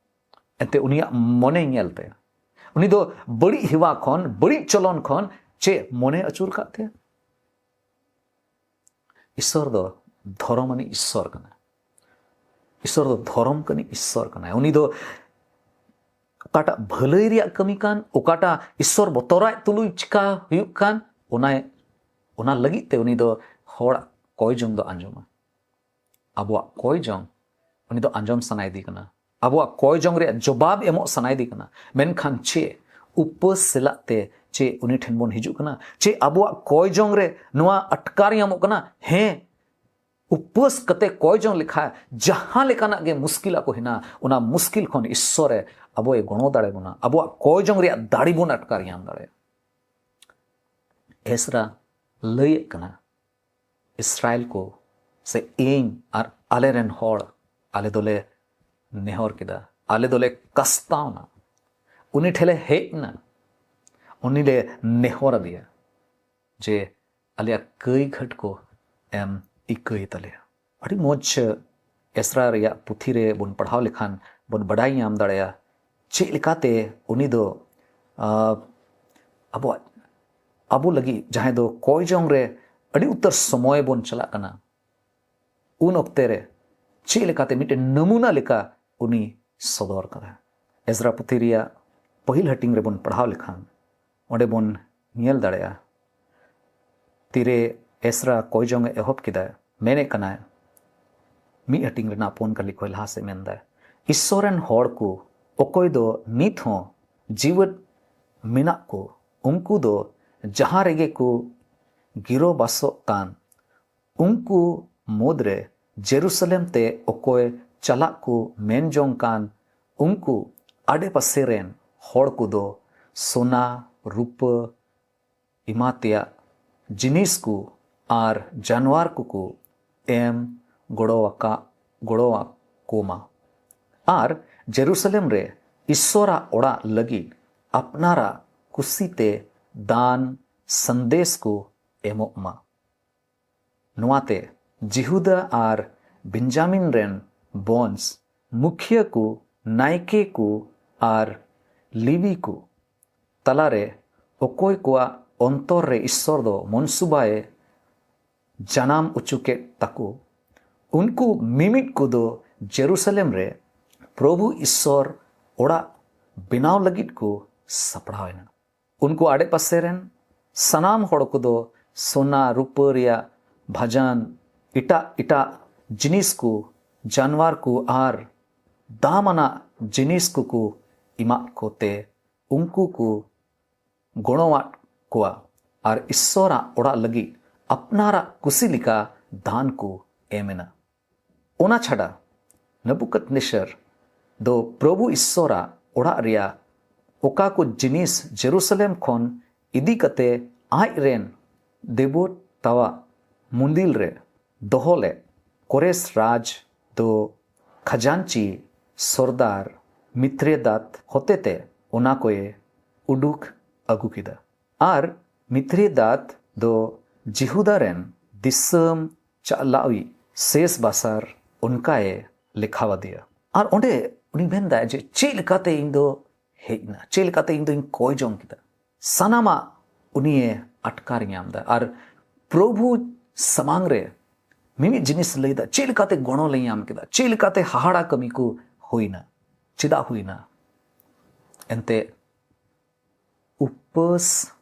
ᱮᱱᱛᱮ ᱩᱱᱤᱭᱟᱜ ᱢᱚᱱᱮ ᱧᱮᱞ ᱛᱟᱭᱟ᱾ ᱩᱱᱤ ᱫᱚ ᱵᱟᱹᱲᱤᱡ ᱦᱮᱣᱟ ᱠᱷᱚᱱ, ᱵᱟᱹᱲᱤᱡ ᱪᱚᱞᱚᱱ ᱠᱷᱚᱱ ᱪᱮᱫ ᱢᱚᱱᱮ ᱟᱹᱪᱩᱨ ᱠᱟᱫ ᱛᱟᱭᱟ? ᱤᱥᱥᱚᱨ ᱫᱚ ᱫᱷᱚᱨᱚᱢ ᱟᱹᱱᱤᱡ ᱤᱥᱥᱚᱨ ᱠᱟᱱᱟᱭ᱾ ᱤᱥᱥᱚᱨ ᱫᱚ ᱫᱷᱚᱨᱚᱢ ᱟᱹᱱᱤᱡ ᱤᱥᱥᱚᱨ ᱠᱟᱱᱟᱭ᱾ ᱩᱱᱤ ᱫᱚ ᱚᱠᱟᱴᱟᱜ ᱵᱷᱟᱹᱞᱟᱹᱭ ᱨᱮᱭᱟᱜ ᱠᱟᱹᱢᱤ ᱠᱟᱱ, ᱚᱠᱟᱴᱟᱜ ᱤᱥᱥᱚᱨ ᱵᱚᱛᱚᱨᱟᱜ ᱛᱩᱞᱩᱡ ᱪᱤᱠᱟ ᱦᱩᱭᱩᱜ ᱠᱟᱱ, ᱚᱱᱟᱭ, ᱚᱱᱟ ᱞᱟᱹᱜᱤᱫ ᱛᱮ ᱩᱱᱤ ᱫᱚ ᱦᱚᱲᱟᱜ ᱠᱚᱭ ᱡᱚᱝ ᱫᱚ ᱟᱸᱡᱚᱢᱟ᱾ ᱟᱵᱚᱣᱟᱜ ᱠᱚᱭ ᱡᱚᱝ ᱩᱱᱤ ᱫᱚ ᱟᱸᱡᱚᱢ ᱥᱟᱱᱟᱭᱮᱫᱮ ᱠᱟᱱᱟ᱾ ᱟᱵᱚᱣᱟᱜ ᱠᱚᱭ ᱡᱚᱝ ᱨᱮᱭᱟᱜ ᱡᱚᱵᱟᱵ ᱮᱢᱚᱜ ᱥᱟᱱᱟᱭᱮᱫᱮ ᱠᱟᱱᱟ᱾ ᱢᱮᱱᱠᱷᱟᱱ ᱪᱮᱫ ᱩᱯᱟᱹᱥ ᱥᱮᱞᱟᱜ ᱛᱮ ᱪᱮᱫ ᱩᱱᱤ ᱴᱷᱮᱱ ᱵᱚᱱ ᱦᱤᱡᱩᱜ ᱠᱟᱱᱟ? ᱪᱮᱫ ᱟᱵᱚᱣᱟᱜ ᱠᱚᱭ ᱡᱚᱝ ᱨᱮ ᱱᱚᱣᱟ ᱟᱴᱠᱟᱨ ᱧᱟᱢᱚᱜ ᱠᱟᱱᱟ? ᱦᱮᱸ, ᱩᱯᱟᱹᱥ ᱠᱟᱛᱮ ᱠᱚᱭ ᱡᱚᱝ ᱞᱮᱠᱷᱟᱱ ᱡᱟᱦᱟᱸ ᱞᱮᱠᱟᱱᱟᱜ ᱜᱮ ᱢᱩᱥᱠᱤᱞ ᱟᱠᱚ ᱦᱮᱱᱟᱜ, ᱚᱱᱟ ᱢᱩᱥᱠᱤᱞ ᱠᱷᱚᱱ ᱤᱥᱥᱚᱨᱮ ᱟᱵᱚᱭ ᱜᱚᱲᱚ ᱫᱟᱲᱮ ᱵᱚᱱᱟ᱾ ᱟᱵᱚᱣᱟᱜ ᱠᱚᱭ ᱡᱚᱝ ᱨᱮᱭᱟᱜ ᱫᱟᱲᱮ ᱵᱚᱱ ᱟᱴᱠᱟᱨ ᱧᱟᱢ ᱫᱟᱲᱮᱭᱟᱜᱼᱟ᱾ ᱮᱥᱨᱟ ᱞᱟᱹᱭᱮᱫ ᱠᱟᱱᱟ, ᱤᱥᱨᱟᱭᱮᱞ ᱠᱚ ᱥᱮ ᱤᱧ ᱟᱨ ᱟᱞᱮᱨᱮᱱ ᱦᱚᱲ, ᱟᱞᱮ ᱫᱚᱞᱮ ᱱᱮᱦᱚᱨ ᱠᱮᱫᱟ, ᱟᱞᱮ ᱫᱚᱞᱮ ᱠᱟᱥᱛᱟᱣᱱᱟ, ᱩᱱᱤ ᱴᱷᱮᱱ ᱞᱮ ᱦᱮᱡ ᱮᱱᱟ, ᱩᱱᱤ ᱞᱮ ᱱᱮᱦᱚᱨ ᱟᱫᱮᱭᱟ ᱡᱮ ᱟᱞᱮᱭᱟᱜ ᱠᱟᱹᱭ ᱜᱷᱟᱹᱴ ᱠᱚ ᱮᱢ ᱤᱠᱟᱹᱭ ᱛᱟᱞᱮᱭᱟ᱾ ᱟᱹᱰᱤ ᱢᱚᱡᱽ ᱮᱥᱨᱟ ᱨᱮᱭᱟᱜ ᱯᱩᱛᱷᱤ ᱨᱮ ᱵᱚᱱ ᱯᱟᱲᱦᱟᱣ ᱞᱮᱠᱷᱟᱱ ᱵᱚᱱ ᱵᱟᱰᱟᱭ ᱧᱟᱢ ᱫᱟᱲᱮᱭᱟᱜᱼᱟ ᱪᱮᱫ ᱞᱮᱠᱟᱛᱮ ᱩᱱᱤ ᱫᱚ, ᱟᱸ, ᱟᱵᱚᱣᱟᱜ, ᱟᱵᱚ ᱞᱟᱹᱜᱤᱫ ᱡᱟᱦᱟᱸᱭ ᱫᱚ ᱠᱚᱭ ᱡᱚᱝ ᱨᱮ ᱟᱹᱰᱤ ᱩᱛᱟᱹᱨ ᱥᱚᱢᱚᱭ ᱵᱚᱱ ᱪᱟᱞᱟᱜ ᱠᱟᱱᱟ, ᱩᱱ ᱚᱠᱛᱮ ᱨᱮ ᱪᱮᱫ ᱞᱮᱠᱟᱛᱮ ᱢᱤᱫᱴᱮᱱ ᱱᱟᱢᱩᱱᱟ ᱞᱮᱠᱟ ᱩᱱᱤ ᱥᱚᱫᱚᱨ ᱠᱟᱫᱟ᱾ ᱮᱥᱨᱟ ᱯᱩᱛᱷᱤ ᱨᱮᱭᱟᱜ ᱯᱟᱹᱦᱤᱞ ᱦᱟᱹᱴᱤᱧ ᱨᱮᱵᱚᱱ ᱯᱟᱲᱦᱟᱣ ᱞᱮᱠᱷᱟᱱ ᱚᱸᱰᱮ ᱵᱚᱱ ᱧᱮᱞ ᱫᱟᱲᱮᱭᱟᱜᱼᱟ, ᱛᱤᱨᱮ ᱮᱥᱨᱟ ᱠᱚᱭ ᱡᱚᱝ ᱮ ᱮᱦᱚᱵ ᱠᱮᱫᱟ, ᱢᱮᱱᱮᱫ ᱠᱟᱱᱟᱭ, ᱢᱤᱫ ᱦᱟᱹᱴᱤᱧ ᱨᱮᱱᱟᱜ ᱯᱩᱱ ᱠᱟᱹᱞᱤ ᱠᱷᱚᱱ ᱞᱟᱦᱟ ᱥᱮᱫ ᱢᱮᱱᱫᱟᱭ, ᱤᱥᱥᱚᱨ ᱨᱮᱱ ᱦᱚᱲ ᱠᱚ ᱚᱠᱚᱭ ᱫᱚ ᱱᱤᱛ ᱦᱚᱸ ᱡᱤᱣᱮᱫ ᱢᱮᱱᱟᱜ ᱠᱚ, ᱩᱱᱠᱩ ᱫᱚ ᱡᱟᱦᱟᱸ ᱨᱮᱜᱮ ᱠᱚ ᱜᱤᱨᱟᱹᱵᱟᱥᱚᱜ ᱠᱟᱱ, ᱩᱱᱠᱩ ᱢᱩᱫᱽᱨᱮ ᱡᱮᱨᱩᱥᱟᱞᱮᱢ ᱛᱮ ᱚᱠᱚᱭ ᱪᱟᱞᱟᱜ ᱠᱚ ᱢᱮᱱ ᱡᱚᱝ ᱠᱟᱱ, ᱩᱱᱠᱩ ᱟᱰᱮᱯᱟᱥᱮ ᱨᱮᱱ ᱦᱚᱲ ᱠᱚᱫᱚ ᱥᱚᱱᱟ, ᱨᱩᱯᱟᱹ, ᱮᱢᱟ ᱛᱮᱭᱟᱜ ᱡᱤᱱᱤᱥ ᱠᱚ ᱟᱨ ᱡᱟᱱᱣᱟᱨ ᱠᱚᱠᱚ ᱮᱢ ᱜᱚᱲᱚ ᱟᱠᱟ ᱜᱚᱲᱚ ᱟᱠᱚ ᱢᱟ᱾ ᱟᱨ ᱡᱮᱨᱩᱥᱟᱞᱮᱢ ᱨᱮ ᱤᱥᱥᱚᱨᱟᱜ ᱚᱲᱟᱜ ᱞᱟᱹᱜᱤᱫ ᱟᱯᱱᱟᱨᱟᱜ ᱠᱩᱥᱤᱛᱮ ᱫᱟᱱ ᱥᱟᱸᱫᱮᱥ ᱠᱚ ᱮᱢᱚᱜ ᱢᱟ᱾ ᱱᱚᱣᱟᱛᱮ ᱡᱤᱦᱩᱫᱟ ᱟᱨ ᱵᱮᱧᱡᱟᱢᱤᱱ ᱨᱮᱱ ᱵᱚᱱᱥ, ᱢᱩᱠᱷᱤᱭᱟᱹ ᱠᱚ, ᱱᱟᱭᱠᱮ ᱠᱚ ᱟᱨ ᱞᱤᱣᱤ ᱠᱚ ᱛᱟᱞᱟᱨᱮ ᱚᱠᱚᱭ ᱠᱚᱣᱟᱜ ᱚᱱᱛᱚᱨ ᱨᱮ ᱤᱥᱥᱚᱨ ᱫᱚ ᱢᱚᱱᱥᱩᱵᱟᱭ ᱡᱟᱱᱟᱢ ᱚᱪᱚ ᱠᱮᱫ ᱛᱟᱠᱚ, ᱩᱱᱠᱩ ᱢᱤᱢᱤᱫ ᱠᱚᱫᱚ ᱡᱮᱨᱩᱥᱟᱞᱮᱢ ᱨᱮ ᱯᱨᱚᱵᱷᱩ ᱤᱥᱥᱚᱨ ᱚᱲᱟᱜ ᱵᱮᱱᱟᱣ ᱞᱟᱹᱜᱤᱫ ᱠᱚ ᱥᱟᱯᱲᱟᱣ ᱮᱱᱟ᱾ ᱩᱱᱠᱩ ᱟᱰᱮᱯᱟᱥᱮ ᱨᱮᱱ ᱥᱟᱱᱟᱢ ᱦᱚᱲ ᱠᱚᱫᱚ ᱥᱚᱱᱟ ᱨᱩᱯᱟᱹ ᱨᱮᱭᱟᱜ ᱵᱷᱟᱡᱟᱱ, ᱮᱴᱟᱜ ᱮᱴᱟᱜ ᱡᱤᱱᱤᱥ ᱠᱚ, ᱡᱟᱱᱣᱟᱨ ᱠᱚ ᱟᱨ ᱫᱟᱢ ᱟᱱᱟᱜ ᱡᱤᱱᱤᱥ ᱠᱚᱠᱚ ᱮᱢᱟᱫ ᱠᱚᱛᱮ ᱩᱱᱠᱩ ᱠᱚ ᱜᱚᱲᱚᱣᱟᱫ ᱠᱚᱣᱟ ᱟᱨ ᱤᱥᱥᱚᱨᱟᱜ ᱚᱲᱟᱜ ᱞᱟᱹᱜᱤᱫ ᱟᱯᱱᱟᱨᱟᱜ ᱠᱩᱥᱤ ᱞᱮᱠᱟ ᱫᱟᱱ ᱠᱚ ᱮᱢ ᱮᱱᱟ᱾ ᱚᱱᱟ ᱪᱷᱟᱰᱟ, ᱱᱮᱵᱩᱠᱟᱫᱱᱮᱥᱟᱨ ᱫᱚ ᱯᱨᱚᱵᱷᱩ ᱤᱥᱥᱚᱨᱟᱜ ᱚᱲᱟᱜ ᱨᱮᱭᱟᱜ ᱚᱠᱟ ᱠᱚ ᱡᱤᱱᱤᱥ ᱡᱮᱨᱩᱥᱟᱞᱮᱢ ᱠᱷᱚᱱ ᱤᱫᱤ ᱠᱟᱛᱮ ᱟᱡ ᱨᱮᱱ ᱫᱮᱵᱚᱛᱟᱣᱟᱜ ᱢᱩᱱᱫᱤᱞ ᱨᱮ ᱫᱚᱦᱚ ᱞᱮᱫ ᱠᱚᱨᱮᱥ ᱨᱟᱡᱽ ᱫᱚ ᱠᱷᱟᱡᱟᱱᱪᱤ ᱥᱚᱨᱫᱟᱨ ᱢᱤᱛᱷᱨᱮᱫᱟᱛ ᱦᱚᱛᱮᱛᱮ ᱚᱱᱟ ᱠᱚᱭᱮ ᱩᱰᱩᱠ ᱟᱹᱜᱩ ᱠᱮᱫᱟ᱾ ᱟᱨ ᱢᱤᱛᱷᱨᱮᱫᱟᱛ ᱫᱚ ᱡᱤᱦᱩᱫᱟ ᱨᱮᱱ ᱫᱤᱥᱚᱢ ᱪᱟᱞᱟᱣᱤᱡ ᱥᱮᱥ ᱵᱟᱥᱟᱨ ᱚᱱᱠᱟᱭᱮ ᱞᱮᱠᱷᱟᱣᱟᱫᱮᱭᱟ᱾ ᱟᱨ ᱚᱸᱰᱮ ᱩᱱᱤ ᱢᱮᱱᱫᱟᱭ ᱡᱮ, "ᱪᱮᱫ ᱞᱮᱠᱟᱛᱮ ᱤᱧ ᱫᱚ ᱦᱮᱡ ᱮᱱᱟ? ᱪᱮᱫ ᱞᱮᱠᱟᱛᱮ ᱤᱧ ᱫᱚᱧ ᱠᱚᱭ ᱡᱚᱝ ᱠᱮᱫᱟ?" ᱥᱟᱱᱟᱢᱟᱜ ᱩᱱᱤᱭᱮ ᱟᱴᱠᱟᱨ ᱧᱟᱢ ᱮᱫᱟ᱾ ᱟᱨ ᱯᱨᱚᱵᱷᱩ ᱥᱟᱢᱟᱝ ᱨᱮ ᱢᱤᱢᱤᱫ ᱡᱤᱱᱤᱥ ᱞᱟᱹᱭᱫᱟ, ᱪᱮᱫ ᱞᱮᱠᱟᱛᱮ ᱜᱚᱲᱚ ᱞᱮ ᱧᱟᱢ ᱠᱮᱫᱟ, ᱪᱮᱫ ᱞᱮᱠᱟᱛᱮ ᱦᱟᱦᱟᱲᱟ ᱠᱟᱹᱢᱤ ᱠᱚ ᱦᱩᱭᱱᱟ, ᱪᱮᱫᱟᱜ ᱦᱩᱭᱱᱟ? ᱮᱱᱛᱮ ᱩᱯᱟᱹᱥ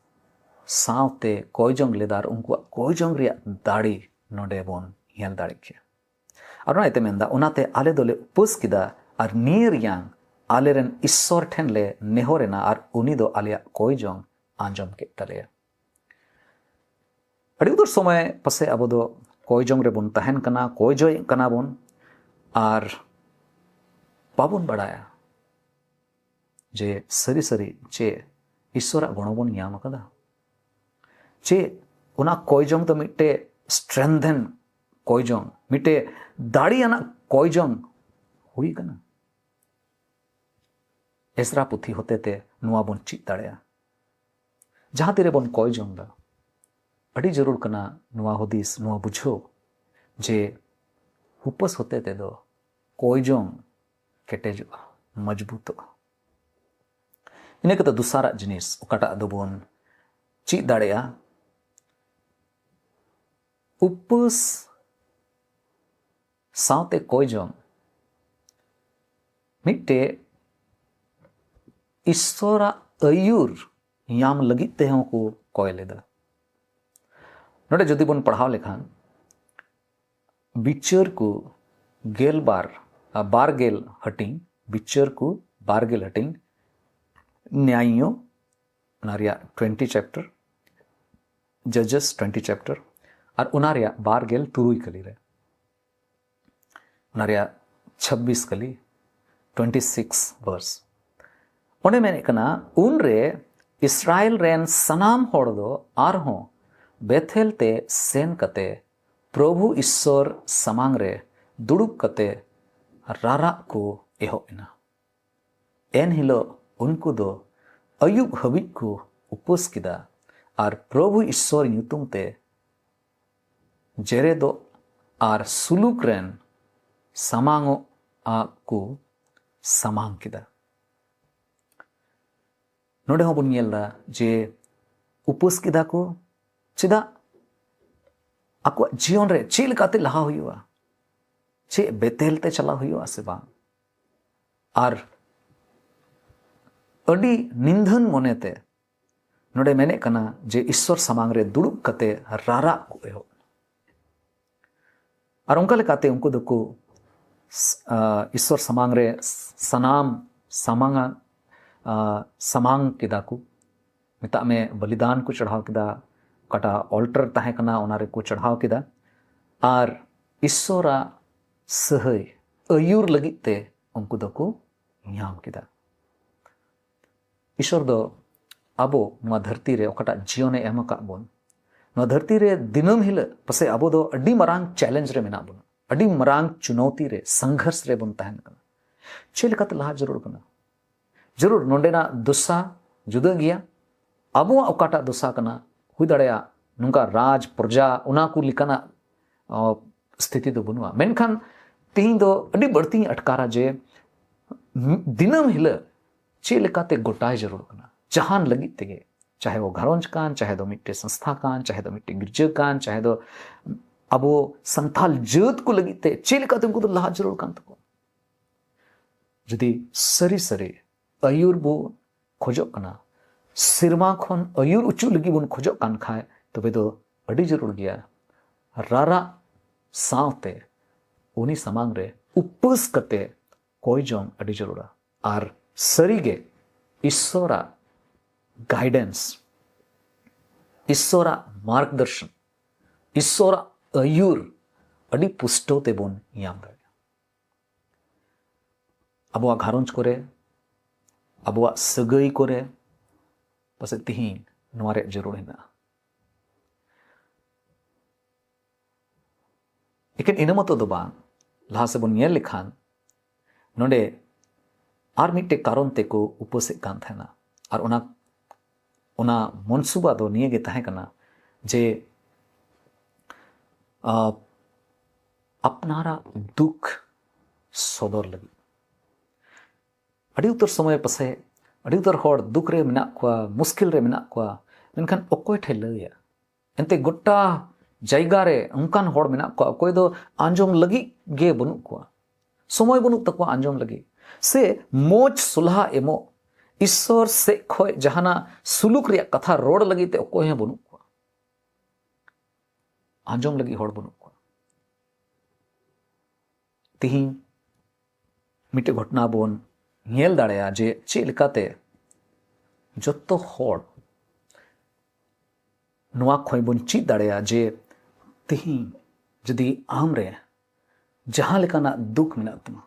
ᱥᱟᱶᱛᱮ ᱠᱚᱭ ᱡᱚᱝ ᱞᱮᱫᱟ ᱟᱨ ᱩᱱᱠᱩᱣᱟᱜ ᱠᱚᱭ ᱡᱚᱝ ᱨᱮᱭᱟᱜ ᱫᱟᱲᱮ ᱱᱚᱰᱮ ᱵᱚᱱ ᱧᱮᱞ ᱫᱟᱲᱮ ᱠᱮᱭᱟ᱾ ᱟᱨ ᱚᱱᱟ ᱤᱭᱟᱹᱛᱮ ᱢᱮᱱᱫᱟ, ᱚᱱᱟᱛᱮ ᱟᱞᱮ ᱫᱚᱞᱮ ᱩᱯᱟᱹᱥ ᱠᱮᱫᱟ ᱟᱨ ᱱᱤᱭᱟᱹ ᱨᱮᱭᱟᱝ ᱟᱞᱮᱨᱮᱱ ᱤᱥᱥᱚᱨ ᱴᱷᱮᱱ ᱞᱮ ᱱᱮᱦᱚᱨ ᱮᱱᱟ ᱟᱨ ᱩᱱᱤ ᱫᱚ ᱟᱞᱮᱭᱟᱜ ᱠᱚᱭ ᱡᱚᱝ ᱟᱸᱡᱚᱢ ᱠᱮᱫ ᱛᱟᱞᱮᱭᱟ᱾ ᱟᱹᱰᱤ ᱩᱛᱟᱹᱨ ᱥᱚᱢᱚᱭ ᱯᱟᱥᱮ ᱟᱵᱚ ᱫᱚ ᱠᱚᱭ ᱡᱚᱝ ᱨᱮᱵᱚᱱ ᱛᱟᱦᱮᱱ ᱠᱟᱱᱟ, ᱠᱚᱭ ᱡᱚᱝ ᱠᱟᱱᱟ ᱵᱚᱱ, ᱟᱨ ᱵᱟᱵᱚᱱ ᱵᱟᱲᱟᱭᱟ ᱡᱮ ᱥᱟᱹᱨᱤ ᱥᱟᱹᱨᱤ ᱪᱮ ᱤᱥᱥᱚᱨᱟᱜ ᱜᱚᱲᱚ ᱵᱚᱱ ᱧᱟᱢ ᱟᱠᱟᱫᱟ, ᱪᱮ ᱚᱱᱟ ᱠᱚᱭ ᱡᱚᱝ ᱫᱚ ᱢᱤᱫᱴᱮᱡ strengthen ᱠᱚᱭ ᱡᱚᱝ, ᱢᱤᱫᱴᱮᱡ ᱫᱟᱲᱮᱭᱟᱱᱟᱜ ᱠᱚᱭ ᱡᱚᱝ ᱦᱩᱭ ᱠᱟᱱᱟ᱾ ᱮᱥᱨᱟ ᱯᱩᱛᱷᱤ ᱦᱚᱛᱮᱛᱮ ᱱᱚᱣᱟ ᱵᱚᱱ ᱪᱮᱫ ᱫᱟᱲᱮᱭᱟᱜᱼᱟ᱾ ᱡᱟᱦᱟᱸ ᱛᱤᱨᱮ ᱵᱚᱱ ᱠᱚᱭ ᱡᱚᱝ ᱫᱟ, ᱟᱹᱰᱤ ᱡᱟᱹᱨᱩᱲ ᱠᱟᱱᱟ ᱱᱚᱣᱟ ᱦᱩᱫᱤᱥ, ᱱᱚᱣᱟ ᱵᱩᱡᱷᱟᱹᱣ ᱡᱮ ᱩᱯᱟᱹᱥ ᱦᱚᱛᱮ ᱛᱮᱫᱚ ᱠᱚᱭ ᱡᱚᱝ ᱠᱮᱴᱮᱡᱚᱜᱼᱟ, ᱢᱚᱡᱽᱵᱩᱛᱚᱜᱼᱟ᱾ ᱤᱱᱟᱹ ᱠᱟᱛᱮ ᱫᱚᱥᱟᱨᱟᱜ ᱡᱤᱱᱤᱥ ᱚᱠᱟᱴᱟᱜ ᱫᱚᱵᱚᱱ ᱪᱮᱫ ᱫᱟᱲᱮᱭᱟᱜᱼᱟ, ᱩᱯᱟᱹᱥ ᱥᱟᱶᱛᱮ ᱠᱚᱭ ᱡᱚᱝ ᱢᱤᱫᱴᱮᱡ ᱤᱥᱥᱚᱨᱟᱜ ᱟᱹᱭᱩᱨ ᱧᱟᱢ ᱞᱟᱹᱜᱤᱫ ᱛᱮᱦᱚᱸ ᱠᱚ ᱠᱚᱭ ᱞᱮᱫᱟ᱾ ᱱᱚᱰᱮ ᱡᱩᱫᱤ ᱵᱚᱱ ᱯᱟᱲᱦᱟᱣ ᱞᱮᱠᱷᱟᱱ, ᱵᱤᱪᱟᱹᱨ ᱠᱚ ᱜᱮᱞ ᱵᱟᱨ, ᱟᱨ ᱵᱟᱨ ᱜᱮᱞ ᱦᱟᱹᱴᱤᱧ, ᱵᱤᱪᱟᱹᱨ ᱠᱚ ᱵᱟᱨ ᱜᱮᱞ ᱦᱟᱹᱴᱤᱧ, ᱱᱮᱭᱟᱭᱤᱭᱚ ᱚᱱᱟ ᱨᱮᱭᱟᱜ ᱴᱩᱭᱮᱱᱴᱤ ᱪᱮᱯᱴᱟᱨ, ᱡᱟᱡᱮᱥ ᱴᱩᱭᱮᱱᱴᱤ ᱪᱮᱯᱴᱟᱨ, ᱟᱨ ᱚᱱᱟ ᱨᱮᱭᱟᱜ ᱵᱟᱨ ᱜᱮᱞ ᱛᱩᱨᱩᱭ ᱠᱟᱹᱞᱤ ᱨᱮ, ᱚᱱᱟ ᱨᱮᱭᱟᱜ ᱪᱷᱟᱵᱵᱤᱥ ᱠᱟᱹᱞᱤ, ᱴᱩᱭᱮᱱᱴᱤ ᱥᱤᱠᱥ ᱵᱷᱟᱨᱥ᱾ ᱚᱸᱰᱮ ᱢᱮᱱᱮᱫ ᱠᱟᱱᱟ, ᱩᱱᱨᱮ ᱤᱥᱨᱟᱭᱮᱞ ᱨᱮᱱ ᱥᱟᱱᱟᱢ ᱦᱚᱲ ᱫᱚ ᱟᱨᱦᱚᱸ ᱵᱮᱛᱷᱮᱞ ᱛᱮ ᱥᱮᱱ ᱠᱟᱛᱮ ᱯᱨᱚᱵᱷᱩ ᱤᱥᱥᱚᱨ ᱥᱟᱢᱟᱝ ᱨᱮ ᱫᱩᱲᱩᱵ ᱠᱟᱛᱮ ᱨᱟᱨᱟᱜ ᱠᱚ ᱮᱦᱚᱵ ᱮᱱᱟ᱾ ᱮᱱ ᱦᱤᱞᱳᱜ ᱩᱱᱠᱩ ᱫᱚ ᱟᱹᱭᱩᱵ ᱦᱟᱹᱵᱤᱡ ᱠᱚ ᱩᱯᱟᱹᱥ ᱠᱮᱫᱟ ᱟᱨ ᱯᱨᱚᱵᱷᱩ ᱤᱥᱥᱚᱨ ᱧᱩᱛᱩᱢ ᱛᱮ ᱡᱮᱨᱮᱫᱚᱜ ᱟᱨ ᱥᱩᱞᱩᱠ ᱨᱮᱱ ᱥᱟᱢᱟᱝᱚᱜ ᱟᱜ ᱠᱚ ᱥᱟᱢᱟᱝ ᱠᱮᱫᱟ᱾ ᱱᱚᱰᱮ ᱦᱚᱸᱵᱚᱱ ᱧᱮᱞ ᱮᱫᱟ ᱡᱮ ᱩᱯᱟᱹᱥ ᱠᱮᱫᱟ ᱠᱚ᱾ ᱪᱮᱫᱟᱜ? ᱟᱠᱚᱣᱟᱜ ᱡᱤᱭᱚᱱ ᱨᱮ ᱪᱮᱫ ᱞᱮᱠᱟᱛᱮ ᱞᱟᱦᱟ ᱦᱩᱭᱩᱜᱼᱟ, ᱪᱮᱫ ᱵᱮᱛᱮᱞ ᱛᱮ ᱪᱟᱞᱟᱣ ᱦᱩᱭᱩᱜᱼᱟ ᱥᱮ ᱵᱟᱝ᱾ ᱟᱨ ᱟᱹᱰᱤ ᱱᱤᱱᱫᱷᱟᱹᱱ ᱢᱚᱱᱮᱛᱮ ᱱᱚᱰᱮ ᱢᱮᱱᱮᱫ ᱠᱟᱱᱟ ᱡᱮ ᱤᱥᱥᱚᱨ ᱥᱟᱢᱟᱝ ᱨᱮ ᱫᱩᱲᱩᱵ ᱠᱟᱛᱮ ᱨᱟᱨᱟᱜ ᱠᱚ ᱮᱦᱚᱵ᱾ ᱟᱨ ᱚᱱᱠᱟ ᱞᱮᱠᱟᱛᱮ ᱩᱱᱠᱩ ᱫᱚᱠᱚ ᱥ-, ᱟ, ᱤᱥᱥᱚᱨ ᱥᱟᱢᱟᱝ ᱨᱮ ᱥᱟᱱᱟᱢ ᱥᱟᱢᱟᱝᱟ, ᱟ, ᱥᱟᱢᱟᱝ ᱠᱮᱫᱟ ᱠᱚ᱾ ᱢᱮᱛᱟᱜ ᱢᱮ, ᱵᱚᱞᱤᱫᱟᱱ ᱠᱚ ᱪᱟᱲᱦᱟᱣ ᱠᱮᱫᱟ, ᱚᱠᱟᱴᱟᱜ altar ᱛᱟᱦᱮᱸ ᱠᱟᱱᱟ, ᱚᱱᱟ ᱨᱮᱠᱚ ᱪᱟᱲᱦᱟᱣ ᱠᱮᱫᱟ᱾ ᱟᱨ ᱤᱥᱥᱚᱨᱟᱜ ᱥᱟᱹᱦᱟᱹᱭ ᱟᱹᱭᱩᱨ ᱞᱟᱹᱜᱤᱫ ᱛᱮ ᱩᱱᱠᱩ ᱫᱚᱠᱚ ᱧᱟᱢ ᱠᱮᱫᱟ᱾ ᱤᱥᱥᱚᱨ ᱫᱚ ᱟᱵᱚ ᱱᱚᱣᱟ ᱫᱷᱟᱹᱨᱛᱤ ᱨᱮ ᱚᱠᱟᱴᱟᱜ ᱡᱤᱭᱚᱱᱮ ᱮᱢ ᱟᱠᱟᱫ ᱵᱚᱱ, ᱱᱚᱣᱟ ᱫᱷᱟᱹᱨᱛᱤ ᱨᱮ ᱫᱤᱱᱟᱹᱢ ᱦᱤᱞᱳᱜ ᱯᱟᱥᱮᱡ ᱟᱵᱚ ᱫᱚ ᱟᱹᱰᱤ ᱢᱟᱨᱟᱝ ᱪᱮᱞᱮᱧᱡᱽ ᱨᱮ ᱢᱮᱱᱟᱜ ᱵᱚᱱᱟ, ᱟᱹᱰᱤ ᱢᱟᱨᱟᱝ ᱪᱩᱱᱚᱣᱛᱤ ᱨᱮ, ᱥᱚᱝᱜᱷᱚᱨᱥ ᱨᱮᱵᱚᱱ ᱛᱟᱦᱮᱱ ᱠᱟᱱᱟ᱾ ᱪᱮᱫ ᱞᱮᱠᱟᱛᱮ ᱞᱟᱦᱟ ᱡᱟᱹᱨᱩᱲ ᱠᱟᱱᱟ? ᱡᱟᱹᱨᱩᱲ ᱱᱚᱰᱮᱱᱟᱜ ᱫᱚᱥᱟ ᱡᱩᱫᱟᱹ ᱜᱮᱭᱟ᱾ ᱟᱵᱚᱣᱟᱜ ᱚᱠᱟᱴᱟᱜ ᱫᱚᱥᱟ ᱠᱟᱱᱟ, ᱦᱩᱭ ᱫᱟᱲᱮᱭᱟᱜᱼᱟ ᱱᱚᱝᱠᱟ ᱨᱟᱡᱽ ᱯᱨᱚᱡᱟ ᱚᱱᱟ ᱠᱚ ᱞᱮᱠᱟᱱᱟᱜ, ᱚ, ᱥᱛᱷᱤᱛᱤ ᱫᱚ ᱵᱟᱹᱱᱩᱜᱼᱟ᱾ ᱢᱮᱱᱠᱷᱟᱱ ᱛᱮᱦᱮᱧ ᱫᱚ ᱟᱹᱰᱤ ᱵᱟᱹᱲᱛᱤᱧ ᱟᱴᱠᱟᱨᱟ ᱡᱮ ᱫᱤᱱᱟᱹᱢ ᱦᱤᱞᱳᱜ ᱪᱮᱫ ᱞᱮᱠᱟᱛᱮ ᱜᱚᱴᱟᱭ ᱡᱟᱹᱨᱩᱲ ᱠᱟᱱᱟ ᱡᱟᱦᱟᱱ ᱞᱟᱹᱜᱤᱫ ᱛᱮᱜᱮ, ᱪᱟᱦᱮ ᱣᱚ ᱜᱷᱟᱨᱚᱸᱡᱽ ᱠᱟᱱ, ᱪᱟᱦᱮ ᱫᱚ ᱢᱤᱫᱴᱮᱡ ᱥᱚᱝᱥᱛᱷᱟ ᱠᱟᱱ, ᱪᱟᱦᱮ ᱫᱚ ᱢᱤᱫᱴᱮᱡ ᱜᱤᱨᱡᱟᱹ ᱠᱟᱱ, ᱪᱟᱦᱮ ᱫᱚ ᱟᱵᱚ ᱥᱟᱱᱛᱟᱞ ᱡᱟᱹᱛ ᱠᱚ ᱞᱟᱹᱜᱤᱫ ᱛᱮ ᱪᱮᱫ ᱞᱮᱠᱟᱛᱮ ᱩᱱᱠᱩ ᱫᱚ ᱞᱟᱦᱟ ᱡᱟᱹᱨᱩᱲ ᱠᱟᱱ ᱛᱟᱠᱚᱣᱟ᱾ ᱡᱩᱫᱤ ᱥᱟᱹᱨᱤ ᱥᱟᱹᱨᱤ ᱟᱹᱭᱩᱨ ᱵᱚ ᱠᱷᱚᱡᱚᱜ ᱠᱟᱱᱟ, ᱥᱮᱨᱢᱟ ᱠᱷᱚᱱ ᱟᱹᱭᱩᱨ ᱚᱪᱚ ᱞᱟᱹᱜᱤᱫ ᱵᱚᱱ ᱠᱷᱚᱡᱚᱜ ᱠᱟᱱ ᱠᱷᱟᱡ, ᱛᱚᱵᱮ ᱫᱚ ᱟᱹᱰᱤ ᱡᱟᱹᱨᱩᱲ ᱜᱮᱭᱟ ᱨᱟᱨᱟᱜ ᱥᱟᱶᱛᱮ ᱩᱱᱤ ᱥᱟᱢᱟᱝ ᱨᱮ ᱩᱯᱟᱹᱥ ᱠᱟᱛᱮ ᱠᱚᱭ ᱡᱚᱝ ᱟᱹᱰᱤ ᱡᱟᱹᱨᱩᱲᱟ᱾ ᱟᱨ ᱥᱟᱹᱨᱤᱜᱮ ᱤᱥᱥᱚᱨᱟᱜ ᱜᱟᱭᱰᱮᱱᱥ, ᱤᱥᱥᱚᱨᱟᱜ ᱢᱟᱨᱜᱽᱫᱚᱨᱥᱚᱱ, ᱤᱥᱥᱚᱨᱟᱜ ᱟᱹᱭᱩᱨ ᱟᱹᱰᱤ ᱯᱩᱥᱴᱟᱹᱣ ᱛᱮᱵᱚᱱ ᱧᱟᱢ ᱫᱟᱲᱮᱭᱟᱜᱼᱟ᱾ ᱟᱵᱚᱣᱟᱜ ᱜᱷᱟᱨᱚᱸᱡᱽ ᱠᱚᱨᱮ, ᱟᱵᱚᱣᱟᱜ ᱥᱟᱹᱜᱟᱹᱭ ᱠᱚᱨᱮ ᱯᱟᱥᱮᱡ ᱛᱤᱦᱤᱧ ᱱᱚᱣᱟ ᱨᱮᱭᱟᱜ ᱡᱟᱹᱨᱩᱲ ᱦᱮᱱᱟᱜᱼᱟ᱾ ᱮᱠᱮᱱ ᱤᱱᱟᱹ ᱢᱚᱛᱚ ᱫᱚ ᱵᱟᱝ, ᱞᱟᱦᱟ ᱥᱮᱫ ᱵᱚᱱ ᱧᱮᱞ ᱞᱮᱠᱷᱟᱱ ᱱᱚᱰᱮ ᱟᱨ ᱢᱤᱫᱴᱮᱡ ᱠᱟᱨᱚᱱ ᱛᱮᱠᱚ ᱩᱯᱟᱹᱥᱮᱫ ᱠᱟᱱ ᱛᱟᱦᱮᱱᱟ᱾ ᱟᱨ ᱚᱱᱟ, ᱚᱱᱟ ᱢᱚᱱᱥᱩᱵᱟ ᱫᱚ ᱱᱤᱭᱟᱹ ᱜᱮ ᱛᱟᱦᱮᱸ ᱠᱟᱱᱟ ᱡᱮ, ᱟ, ᱟᱯᱱᱟᱨᱟᱜ ᱫᱩᱠ ᱥᱚᱫᱚᱨ ᱞᱟᱹᱜᱤᱫ᱾ ᱟᱹᱰᱤ ᱩᱛᱟᱹᱨ ᱥᱚᱢᱚᱭ ᱯᱟᱥᱮᱡ ᱟᱹᱰᱤ ᱩᱛᱟᱹᱨ ᱦᱚᱲ ᱫᱩᱠ ᱨᱮ ᱢᱮᱱᱟᱜ ᱠᱚᱣᱟ, ᱢᱩᱥᱠᱤᱞ ᱨᱮ ᱢᱮᱱᱟᱜ ᱠᱚᱣᱟ, ᱢᱮᱱᱠᱷᱟᱱ ᱚᱠᱚᱭ ᱴᱷᱮᱱ ᱞᱟᱹᱭᱟ? ᱮᱱᱛᱮ ᱜᱚᱴᱟ ᱡᱟᱭᱜᱟ ᱨᱮ ᱚᱱᱠᱟᱱ ᱦᱚᱲ ᱢᱮᱱᱟᱜ ᱠᱚᱣᱟ, ᱚᱠᱚᱭ ᱫᱚ ᱟᱸᱡᱚᱢ ᱞᱟᱹᱜᱤᱫ ᱜᱮ ᱵᱟᱹᱱᱩᱜ ᱠᱚᱣᱟ, ᱥᱚᱢᱚᱭ ᱵᱟᱹᱱᱩᱜ ᱛᱟᱠᱚᱣᱟ ᱟᱸᱡᱚᱢ ᱞᱟᱹᱜᱤᱫ, ᱥᱮ ᱢᱚᱡᱽ ᱥᱚᱞᱦᱟ ᱮᱢᱚᱜ, ᱤᱥᱥᱚᱨ ᱥᱮᱫ ᱠᱷᱚᱱ ᱡᱟᱦᱟᱱᱟᱜ ᱥᱩᱞᱩᱠ ᱨᱮᱭᱟᱜ ᱠᱟᱛᱷᱟ ᱨᱚᱲ ᱞᱟᱹᱜᱤᱫ ᱛᱮ ᱚᱠᱚᱭ ᱦᱚᱸ ᱵᱟᱹᱱᱩᱜ ᱠᱚᱣᱟ, ᱟᱸᱡᱚᱢ ᱞᱟᱹᱜᱤᱫ ᱦᱚᱲ ᱵᱟᱹᱱᱩᱜ ᱠᱚᱣᱟ᱾ ᱛᱤᱦᱤᱧ ᱢᱤᱫᱴᱮᱡ ᱜᱷᱚᱴᱚᱱᱟ ᱵᱚᱱ ᱧᱮᱞ ᱫᱟᱲᱮᱭᱟᱜᱼᱟ ᱡᱮ ᱪᱮᱫ ᱞᱮᱠᱟᱛᱮ ᱡᱚᱛᱚ ᱦᱚᱲ ᱱᱚᱣᱟ ᱠᱷᱚᱱ ᱵᱚᱱ ᱪᱮᱫ ᱫᱟᱲᱮᱭᱟᱜᱼᱟ ᱡᱮ ᱛᱤᱦᱤᱧ ᱡᱩᱫᱤ ᱟᱢ ᱨᱮ ᱡᱟᱦᱟᱸ ᱞᱮᱠᱟᱱᱟᱜ ᱫᱩᱠ ᱢᱮᱱᱟᱜ ᱛᱟᱢᱟ,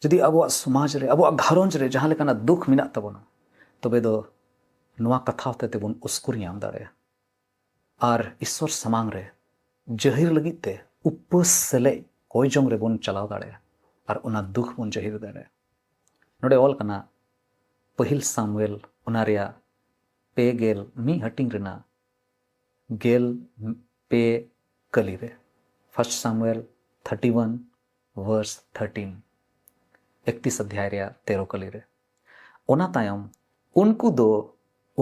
ᱡᱩᱫᱤ ᱟᱵᱚᱣᱟᱜ ᱥᱚᱢᱟᱡᱽ ᱨᱮ, ᱟᱵᱚᱣᱟᱜ ᱜᱷᱟᱨᱚᱸᱡᱽ ᱨᱮ ᱡᱟᱦᱟᱸ ᱞᱮᱠᱟᱱᱟᱜ ᱫᱩᱠ ᱢᱮᱱᱟᱜ ᱛᱟᱵᱚᱱᱟ, ᱛᱚᱵᱮ ᱫᱚ ᱱᱚᱣᱟ ᱠᱟᱛᱷᱟ ᱦᱚᱛᱮ ᱛᱮᱵᱚᱱ ᱩᱥᱠᱩᱨ ᱧᱟᱢ ᱫᱟᱲᱮᱭᱟᱜᱼᱟ᱾ ᱟᱨ ᱤᱥᱥᱚᱨ ᱥᱟᱢᱟᱝ ᱨᱮ ᱡᱟᱹᱦᱤᱨ ᱞᱟᱹᱜᱤᱫ ᱛᱮ ᱩᱯᱟᱹᱥ ᱥᱮᱞᱮᱫ ᱠᱚᱭ ᱡᱚᱝ ᱨᱮᱵᱚᱱ ᱪᱟᱞᱟᱣ ᱫᱟᱲᱮᱭᱟᱜᱼᱟ ᱟᱨ ᱚᱱᱟ ᱫᱩᱠ ᱵᱚᱱ ᱡᱟᱹᱦᱤᱨ ᱫᱟᱲᱮᱭᱟᱜᱼᱟ᱾ ᱱᱚᱰᱮ ᱚᱞ ᱠᱟᱱᱟ, ᱯᱟᱹᱦᱤᱞ ᱥᱟᱢᱩᱭᱮᱞ ᱚᱱᱟ ᱨᱮᱭᱟᱜ ᱯᱮ ᱜᱮᱞ ᱢᱤᱫ ᱦᱟᱹᱴᱤᱧ ᱨᱮᱱᱟᱜ ᱜᱮᱞ ᱯᱮ ᱠᱟᱹᱞᱤ ᱨᱮ, First Samuel thirty one verse thirteen, ᱮᱠᱛᱤᱥ ᱚᱫᱷᱭᱟᱭ ᱨᱮᱭᱟᱜ ᱛᱮᱨᱚ ᱠᱟᱹᱞᱤ ᱨᱮ᱾ ᱚᱱᱟ ᱛᱟᱭᱚᱢ ᱩᱱᱠᱩ ᱫᱚ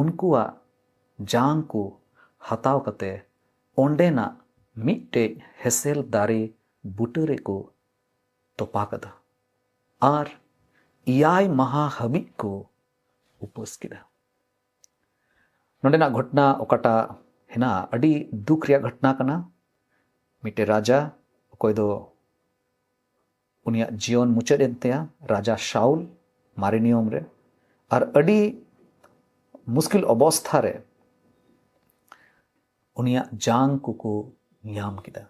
ᱩᱱᱠᱩᱣᱟᱜ ᱡᱟᱝ ᱠᱚ ᱦᱟᱛᱟᱣ ᱠᱟᱛᱮ ᱚᱸᱰᱮᱱᱟᱜ ᱢᱤᱫᱴᱮᱡ ᱦᱮᱸᱥᱮᱞ ᱫᱟᱨᱮ ᱵᱩᱴᱟᱹ ᱨᱮᱠᱚ ᱛᱚᱯᱟ ᱠᱟᱫᱟ ᱟᱨ ᱮᱭᱟᱭ ᱢᱟᱦᱟ ᱦᱟᱹᱵᱤᱡ ᱠᱚ ᱩᱯᱟᱹᱥ ᱠᱮᱫᱟ᱾ ᱱᱚᱰᱮᱱᱟᱜ ᱜᱷᱚᱴᱱᱟ ᱚᱠᱟᱴᱟᱜ ᱦᱮᱱᱟᱜᱼᱟ, ᱟᱹᱰᱤ ᱫᱩᱠ ᱨᱮᱭᱟᱜ ᱜᱷᱚᱴᱱᱟ ᱠᱟᱱᱟ᱾ ᱢᱤᱫᱴᱮᱡ ᱨᱟᱡᱟ, ᱚᱠᱚᱭ ᱫᱚ ᱩᱱᱤᱭᱟᱜ ᱡᱤᱭᱚᱱ ᱢᱩᱪᱟᱹᱫ ᱮᱱ ᱛᱟᱭᱟ, ᱨᱟᱡᱟ ᱥᱟᱩᱞ, ᱢᱟᱨᱮ ᱱᱤᱭᱚᱢ ᱨᱮ, ᱟᱨ ᱟᱹᱰᱤ ᱢᱩᱥᱠᱤᱞ ᱚᱵᱚᱥᱛᱷᱟ ᱨᱮ ᱩᱱᱤᱭᱟᱜ ᱡᱟᱝ ᱠᱚᱠᱚ ᱧᱟᱢ ᱠᱮᱫᱟ᱾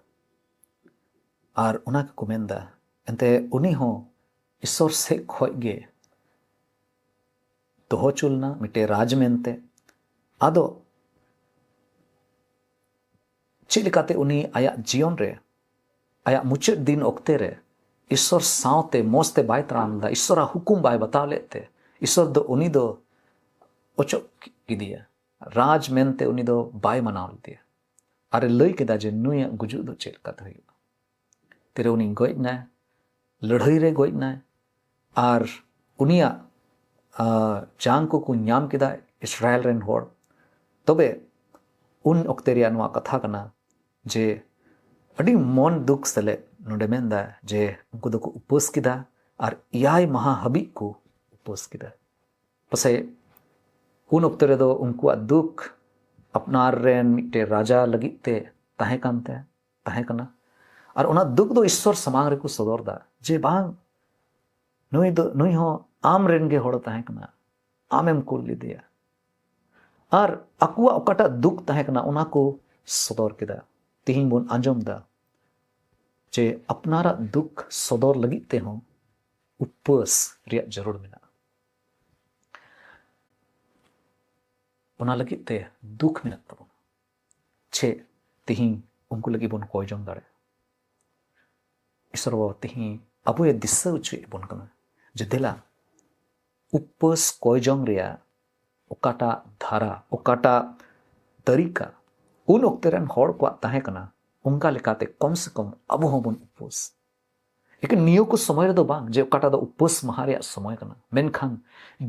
ᱟᱨ ᱚᱱᱟ ᱜᱮᱠᱚ ᱢᱮᱱᱫᱟ, ᱮᱱᱛᱮ ᱩᱱᱤ ᱦᱚᱸ ᱤᱥᱥᱚᱨ ᱥᱮᱫ ᱠᱷᱚᱡ ᱜᱮ ᱫᱚᱦᱚ ᱦᱚᱪᱚ ᱞᱮᱱᱟ ᱢᱤᱫᱴᱮᱡ ᱨᱟᱡᱽ ᱢᱮᱱᱛᱮ᱾ ᱟᱫᱚ ᱪᱮᱫ ᱞᱮᱠᱟᱛᱮ ᱩᱱᱤ ᱟᱭᱟᱜ ᱡᱤᱭᱚᱱ ᱨᱮ, ᱟᱭᱟᱜ ᱢᱩᱪᱟᱹᱫ ᱫᱤᱱ ᱚᱠᱛᱮ ᱨᱮ ᱤᱥᱥᱚᱨ ᱥᱟᱶᱛᱮ ᱢᱚᱡᱽ ᱛᱮ ᱵᱟᱭ ᱛᱟᱲᱟᱢ ᱞᱮᱫᱟ, ᱤᱥᱥᱚᱨᱟᱜ ᱦᱩᱠᱩᱢ ᱵᱟᱭ ᱵᱟᱛᱟᱣ ᱞᱮᱫ ᱛᱮ ᱤᱥᱥᱚᱨ ᱫᱚ ᱩᱱᱤ ᱫᱚ ᱚᱪᱚᱜ ᱠᱮᱫᱮᱭᱟ, ᱨᱟᱡᱽ ᱢᱮᱱᱛᱮ ᱩᱱᱤ ᱫᱚ ᱵᱟᱭ ᱢᱟᱱᱟᱣ ᱞᱮᱫᱮᱭᱟ᱾ ᱟᱨᱮ ᱞᱟᱹᱭ ᱠᱮᱫᱟ ᱡᱮ ᱱᱩᱭᱟᱜ ᱜᱩᱡᱩᱜ ᱫᱚ ᱪᱮᱫ ᱞᱮᱠᱟᱛᱮ ᱦᱩᱭᱩᱜᱼᱟ᱾ ᱛᱤᱨᱮ ᱩᱱᱤ ᱜᱚᱡ ᱮᱱᱟᱭ, ᱞᱟᱹᱲᱦᱟᱹᱭ ᱨᱮ ᱜᱚᱡ ᱮᱱᱟᱭ, ᱟᱨ ᱩᱱᱤᱭᱟᱜ, ᱟ, ᱡᱟᱝ ᱠᱚᱠᱚ ᱧᱟᱢ ᱠᱮᱫᱟ ᱤᱥᱨᱟᱭᱮᱞ ᱨᱮᱱ ᱦᱚᱲ᱾ ᱛᱚᱵᱮ ᱩᱱ ᱚᱠᱛᱮ ᱨᱮᱭᱟᱜ ᱱᱚᱣᱟ ᱠᱟᱛᱷᱟ ᱠᱟᱱᱟ ᱡᱮ ᱟᱹᱰᱤ ᱢᱚᱱ ᱫᱩᱠ ᱥᱮᱞᱮᱫ ᱱᱚᱰᱮ ᱢᱮᱱᱫᱟ ᱡᱮ ᱩᱱᱠᱩ ᱫᱚᱠᱚ ᱩᱯᱟᱹᱥ ᱠᱮᱫᱟ ᱟᱨ ᱮᱭᱟᱭ ᱢᱟᱦᱟ ᱦᱟᱹᱵᱤᱡ ᱠᱚ ᱩᱯᱟᱹᱥ ᱠᱮᱫᱟ᱾ ᱯᱟᱥᱮᱡ ᱩᱱ ᱚᱠᱛᱮ ᱨᱮᱫᱚ ᱩᱱᱠᱩᱣᱟᱜ ᱫᱩᱠ ᱟᱯᱱᱟᱨ ᱨᱮᱱ ᱢᱤᱫᱴᱮᱱ ᱨᱟᱡᱟ ᱞᱟᱹᱜᱤᱫ ᱛᱮ ᱛᱟᱦᱮᱸ ᱠᱟᱱ ᱛᱮ, ᱛᱟᱦᱮᱸ ᱠᱟᱱᱟ᱾ ᱟᱨ ᱚᱱᱟ ᱫᱩᱠ ᱫᱚ ᱤᱥᱥᱚᱨ ᱥᱟᱢᱟᱝ ᱨᱮᱠᱚ ᱥᱚᱫᱚᱨ ᱫᱟ ᱡᱮ ᱵᱟᱝ, ᱱᱩᱭ ᱫᱚ, ᱱᱩᱭ ᱦᱚᱸ ᱟᱢ ᱨᱮᱱ ᱜᱮ ᱦᱚᱲ ᱛᱟᱦᱮᱸ ᱠᱟᱱᱟ, ᱟᱢᱮᱢ ᱠᱩᱞ ᱞᱮᱫᱮᱭᱟ᱾ ᱟᱨ ᱟᱠᱚᱣᱟᱜ ᱚᱠᱟᱴᱟᱜ ᱫᱩᱠ ᱛᱟᱦᱮᱸ ᱠᱟᱱᱟ ᱚᱱᱟ ᱠᱚ ᱥᱚᱫᱚᱨ ᱠᱮᱫᱟ᱾ ᱛᱤᱦᱤᱧ ᱵᱚᱱ ᱟᱸᱡᱚᱢ ᱫᱟ ᱡᱮ ᱟᱯᱱᱟᱨᱟᱜ ᱫᱩᱠ ᱥᱚᱫᱚᱨ ᱞᱟᱹᱜᱤᱫ ᱛᱮᱦᱚᱸ ᱩᱯᱟᱹᱥ ᱨᱮᱭᱟᱜ ᱡᱟᱹᱨᱩᱲ ᱢᱮᱱᱟᱜᱼᱟ᱾ ᱚᱱᱟ ᱞᱟᱹᱜᱤᱫ ᱛᱮ ᱫᱩᱠ ᱢᱮᱱᱟᱜ ᱛᱟᱵᱚᱱᱟ᱾ ᱪᱮᱫ ᱛᱤᱦᱤᱧ ᱩᱱᱠᱩ ᱞᱟᱹᱜᱤᱫ ᱵᱚᱱ ᱠᱚᱭ ᱡᱚᱝ ᱫᱟᱲᱮᱭᱟᱜᱼᱟ? ᱤᱥᱚᱨ ᱵᱟᱵᱟ ᱛᱤᱦᱤᱧ ᱟᱵᱚᱭ ᱫᱤᱥᱟᱹ ᱦᱚᱪᱚᱭᱮᱫ ᱵᱚᱱ ᱠᱟᱱᱟ ᱡᱮ ᱫᱮᱞᱟ, ᱩᱯᱟᱹᱥ ᱠᱚᱭ ᱡᱚᱝ ᱨᱮᱭᱟᱜ ᱚᱠᱟᱴᱟᱜ ᱫᱷᱟᱨᱟ, ᱚᱠᱟᱴᱟᱜ ᱛᱟᱹᱨᱤᱠᱟ ᱩᱱ ᱚᱠᱛᱮ ᱨᱮᱱ ᱦᱚᱲ ᱠᱚᱣᱟᱜ ᱛᱟᱦᱮᱸ ᱠᱟᱱᱟ, ᱚᱱᱠᱟ ᱞᱮᱠᱟᱛᱮ ᱠᱚᱢ ᱥᱮ ᱠᱚᱢ ᱟᱵᱚ ᱦᱚᱸᱵᱚᱱ ᱩᱯᱟᱹᱥ᱾ ᱮᱠᱮᱱ ᱱᱤᱭᱟᱹ ᱠᱚ ᱥᱚᱢᱚᱭ ᱨᱮᱫᱚ ᱵᱟᱝ ᱡᱮ ᱚᱠᱟᱴᱟᱜ ᱫᱚ ᱩᱯᱟᱹᱥ ᱢᱟᱦᱟ ᱨᱮᱭᱟᱜ ᱥᱚᱢᱚᱭ ᱠᱟᱱᱟ, ᱢᱮᱱᱠᱷᱟᱱ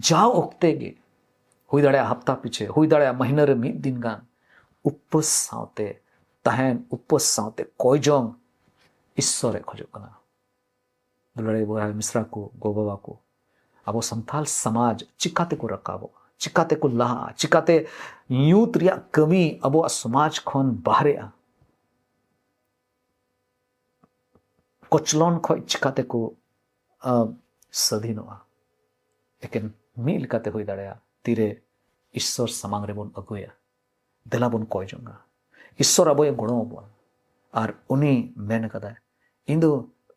ᱡᱟᱣ ᱚᱠᱛᱮ ᱜᱮ, ᱦᱩᱭ ᱫᱟᱲᱮᱭᱟᱜᱼᱟ ᱦᱟᱯᱛᱟ ᱯᱤᱪᱷᱮ, ᱦᱩᱭ ᱫᱟᱲᱮᱭᱟᱜᱼᱟ ᱢᱟᱹᱦᱱᱟᱹ ᱨᱮ ᱢᱤᱫ ᱫᱤᱱ ᱜᱟᱱ, ᱩᱯᱟᱹᱥ ᱥᱟᱶᱛᱮ ᱛᱟᱦᱮᱱ, ᱩᱯᱟᱹᱥ ᱥᱟᱶᱛᱮ ᱠᱚᱭ ᱡᱚᱝ ᱤᱥᱥᱚᱨᱮ ᱠᱷᱚᱡᱚᱜ ᱠᱟᱱᱟ᱾ ᱫᱩᱞᱟᱹᱲᱤᱭᱟᱹ ᱵᱚᱭᱦᱟ ᱢᱤᱥᱨᱟ ᱠᱚ, ᱜᱚ ᱵᱟᱵᱟ ᱠᱚ, ᱟᱵᱚ ᱥᱟᱱᱛᱟᱞ ᱥᱚᱢᱟᱡᱽ ᱪᱤᱠᱟᱛᱮᱠᱚ ᱨᱟᱠᱟᱵᱚᱜᱼᱟ, ᱪᱤᱠᱟᱛᱮᱠᱚ ᱞᱟᱦᱟᱜᱼᱟ, ᱪᱤᱠᱟᱛᱮ ᱧᱩᱛ ᱨᱮᱭᱟᱜ ᱠᱟᱹᱢᱤ ᱟᱵᱚᱣᱟᱜ ᱥᱚᱢᱟᱡᱽ ᱠᱷᱚᱱ ᱵᱟᱦᱨᱮᱜᱼᱟ, ᱠᱚᱪᱞᱚᱱ ᱠᱷᱚᱡ ᱪᱤᱠᱟᱛᱮᱠᱚ ᱟᱸ, ᱥᱟᱹᱫᱷᱤᱱᱚᱜᱼᱟ? ᱮᱠᱮᱱ ᱢᱤᱫ ᱞᱮᱠᱟᱛᱮ ᱦᱩᱭ ᱫᱟᱲᱮᱭᱟᱜᱼᱟ, ᱛᱤᱨᱮ ᱤᱥᱥᱚᱨ ᱥᱟᱢᱟᱝ ᱨᱮᱵᱚᱱ ᱟᱹᱜᱩᱭᱟ, ᱫᱮᱞᱟ ᱵᱚᱱ ᱠᱚᱭ ᱡᱚᱝᱟ᱾ ᱤᱥᱥᱚᱨ ᱟᱵᱚᱭ ᱜᱚᱲᱚ ᱟᱵᱚᱱᱟ᱾ ᱟᱨ ᱩᱱᱤ ᱢᱮᱱ ᱠᱟᱫᱟᱭ, "ᱤᱧ ᱫᱚ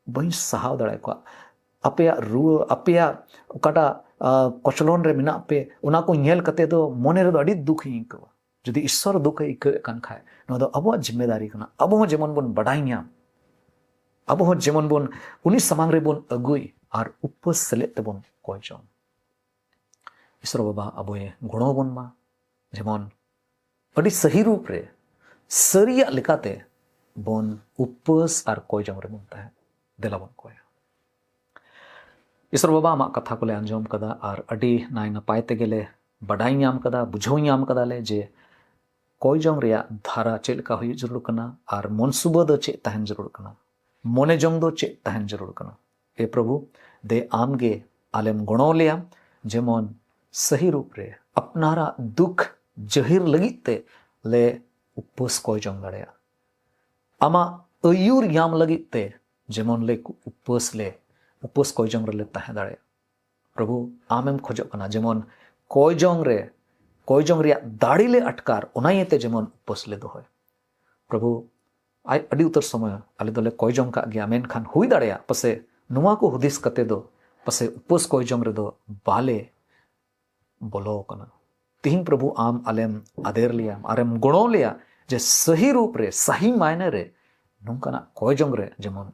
ᱵᱟᱹᱧ ᱥᱟᱦᱟᱣ ᱫᱟᱲᱮ ᱠᱚᱣᱟ, ᱟᱯᱮᱭᱟᱜ ᱨᱩᱣᱟᱹ, ᱟᱯᱮᱭᱟᱜ ᱚᱠᱟᱴᱟᱜ ᱟᱸ, ᱠᱚᱪᱞᱚᱱ ᱨᱮ ᱢᱮᱱᱟᱜ ᱯᱮ, ᱚᱱᱟ ᱠᱚ ᱧᱮᱞ ᱠᱟᱛᱮ ᱫᱚ ᱢᱚᱱᱮ ᱨᱮᱫᱚ ᱟᱹᱰᱤ ᱫᱩᱠ ᱤᱧ ᱟᱹᱭᱠᱟᱹᱣᱟ᱾" ᱡᱩᱫᱤ ᱤᱥᱥᱚᱨ ᱫᱩᱠ ᱮ ᱟᱹᱭᱠᱟᱹᱣᱮᱫ ᱠᱟᱱ ᱠᱷᱟᱡ, ᱱᱚᱣᱟ ᱫᱚ ᱟᱵᱚᱣᱟᱜ ᱡᱤᱢᱢᱮᱫᱟᱨᱤ ᱠᱟᱱᱟ᱾ ᱟᱵᱚ ᱦᱚᱸ ᱡᱮᱢᱚᱱ ᱵᱚᱱ ᱵᱟᱰᱟᱭ ᱧᱟᱢ, ᱟᱵᱚ ᱦᱚᱸ ᱡᱮᱢᱚᱱ ᱵᱚᱱ ᱩᱱᱤ ᱥᱟᱢᱟᱝ ᱨᱮᱵᱚᱱ ᱟᱹᱜᱩᱭ ᱟᱨ ᱩᱯᱟᱹᱥ ᱥᱮᱞᱮᱫ ᱛᱮᱵᱚᱱ ᱠᱚᱭ ᱡᱚᱝ᱾ ᱤᱥᱚᱨ ᱵᱟᱵᱟ ᱟᱵᱚᱭ ᱜᱚᱲᱚ ᱟᱵᱚᱱ ᱢᱟ, ᱡᱮᱢᱚᱱ ᱟᱹᱰᱤ ᱥᱟᱹᱦᱤ ᱨᱩᱯ ᱨᱮ, ᱥᱟᱹᱨᱤᱭᱟᱜ ᱞᱮᱠᱟᱛᱮ ᱵᱚᱱ ᱩᱯᱟᱹᱥ ᱟᱨ ᱠᱚᱭ ᱡᱚᱝ ᱨᱮᱵᱚᱱ ᱛᱟᱦᱮᱸ᱾ ᱫᱮᱞᱟ ᱵᱚᱱ ᱠᱚᱭᱟ᱾ ᱤᱥᱚᱨ ᱵᱟᱵᱟ, ᱟᱢᱟᱜ ᱠᱟᱛᱷᱟ ᱠᱚᱞᱮ ᱟᱸᱡᱚᱢ ᱠᱟᱫᱟ ᱟᱨ ᱟᱹᱰᱤ ᱱᱟᱭ ᱱᱟᱯᱟᱭ ᱛᱮᱜᱮᱞᱮ ᱵᱟᱰᱟᱭ ᱧᱟᱢ ᱠᱟᱫᱟ, ᱵᱩᱡᱷᱟᱹᱣ ᱧᱟᱢ ᱠᱟᱫᱟᱞᱮ ᱡᱮ ᱠᱚᱭ ᱡᱚᱝ ᱨᱮᱭᱟᱜ ᱫᱷᱟᱨᱟ ᱪᱮᱫ ᱞᱮᱠᱟ ᱦᱩᱭᱩᱜ ᱡᱟᱹᱨᱩᱲ ᱠᱟᱱᱟ ᱟᱨ ᱢᱚᱱᱥᱩᱵᱟᱹ ᱫᱚ ᱪᱮᱫ ᱛᱟᱦᱮᱱ ᱡᱟᱹᱨᱩᱲ ᱠᱟᱱᱟ, ᱢᱚᱱᱮ ᱡᱚᱝ ᱫᱚ ᱪᱮᱫ ᱛᱟᱦᱮᱱ ᱡᱟᱹᱨᱩᱲ ᱠᱟᱱᱟ᱾ ᱮ ᱯᱨᱚᱵᱷᱩ, ᱫᱮ ᱟᱢᱜᱮ ᱟᱞᱮᱢ ᱜᱚᱲᱚ ᱞᱮᱭᱟ, ᱡᱮᱢᱚᱱ ᱥᱟᱹᱦᱤ ᱨᱩᱯ ᱨᱮ ᱟᱯᱱᱟᱨᱟᱜ ᱫᱩᱠ ᱡᱟᱹᱦᱤᱨ ᱞᱟᱹᱜᱤᱫ ᱛᱮ ᱞᱮ ᱩᱯᱟᱹᱥ ᱠᱚᱭ ᱡᱚᱝ ᱫᱟᱲᱮᱭᱟᱜᱼᱟ᱾ ᱟᱢᱟᱜ ᱟᱹᱭᱩᱨ ᱧᱟᱢ ᱞᱟᱹᱜᱤᱫ ᱛᱮ ᱡᱮᱢᱚᱱ ᱞᱮ ᱩᱯᱟᱹᱥ ᱞᱮ, ᱩᱯᱟᱹᱥ ᱠᱚᱭ ᱡᱚᱝ ᱨᱮᱞᱮ ᱛᱟᱦᱮᱸ ᱫᱟᱲᱮᱭᱟᱜᱼᱟ᱾ ᱯᱨᱚᱵᱷᱩ, ᱟᱢᱮᱢ ᱠᱷᱚᱡᱚᱜ ᱠᱟᱱᱟ ᱡᱮᱢᱚᱱ ᱠᱚᱭ ᱡᱚᱝ ᱨᱮ, ᱠᱚᱭ ᱡᱚᱝ ᱨᱮᱭᱟᱜ ᱫᱟᱲᱮ ᱞᱮ ᱟᱴᱠᱟᱨ, ᱚᱱᱟ ᱤᱭᱟᱹᱛᱮ ᱡᱮᱢᱚᱱ ᱩᱯᱟᱹᱥ ᱞᱮ ᱫᱚᱦᱚᱭ᱾ ᱯᱨᱚᱵᱷᱩ, ᱟᱭ-, ᱟᱹᱰᱤ ᱩᱛᱟᱹᱨ ᱥᱚᱢᱚᱭ ᱟᱞᱮ ᱫᱚᱞᱮ ᱠᱚᱭ ᱡᱚᱝ ᱠᱟᱜ ᱜᱮᱭᱟ, ᱢᱮᱱᱠᱷᱟᱱ ᱦᱩᱭ ᱫᱟᱲᱮᱭᱟᱜᱼᱟ ᱯᱟᱥᱮ ᱱᱚᱣᱟ ᱠᱚ ᱦᱩᱫᱤᱥ ᱠᱟᱛᱮ ᱫᱚ ᱯᱟᱥᱮ ᱩᱯᱟᱹᱥ ᱠᱚᱭ ᱡᱚᱝ ᱨᱮᱫᱚ ᱵᱟᱞᱮ ᱵᱚᱞᱚ ᱟᱠᱟᱱᱟ᱾ ᱛᱤᱦᱤᱧ ᱯᱨᱚᱵᱷᱩ ᱟᱢ ᱟᱞᱮᱢ ᱟᱫᱮᱨ ᱞᱮᱭᱟ ᱟᱨᱮᱢ ᱜᱚᱲᱚ ᱞᱮᱭᱟ ᱡᱮ ᱥᱟᱹᱦᱤ ᱨᱩᱯ ᱨᱮ, ᱥᱟᱹᱦᱤ ᱢᱟᱭᱱᱮ ᱨᱮ ᱱᱚᱝᱠᱟᱱᱟᱜ ᱠᱚᱭ ᱡᱚᱝ ᱨᱮ ᱡᱮᱢᱚᱱ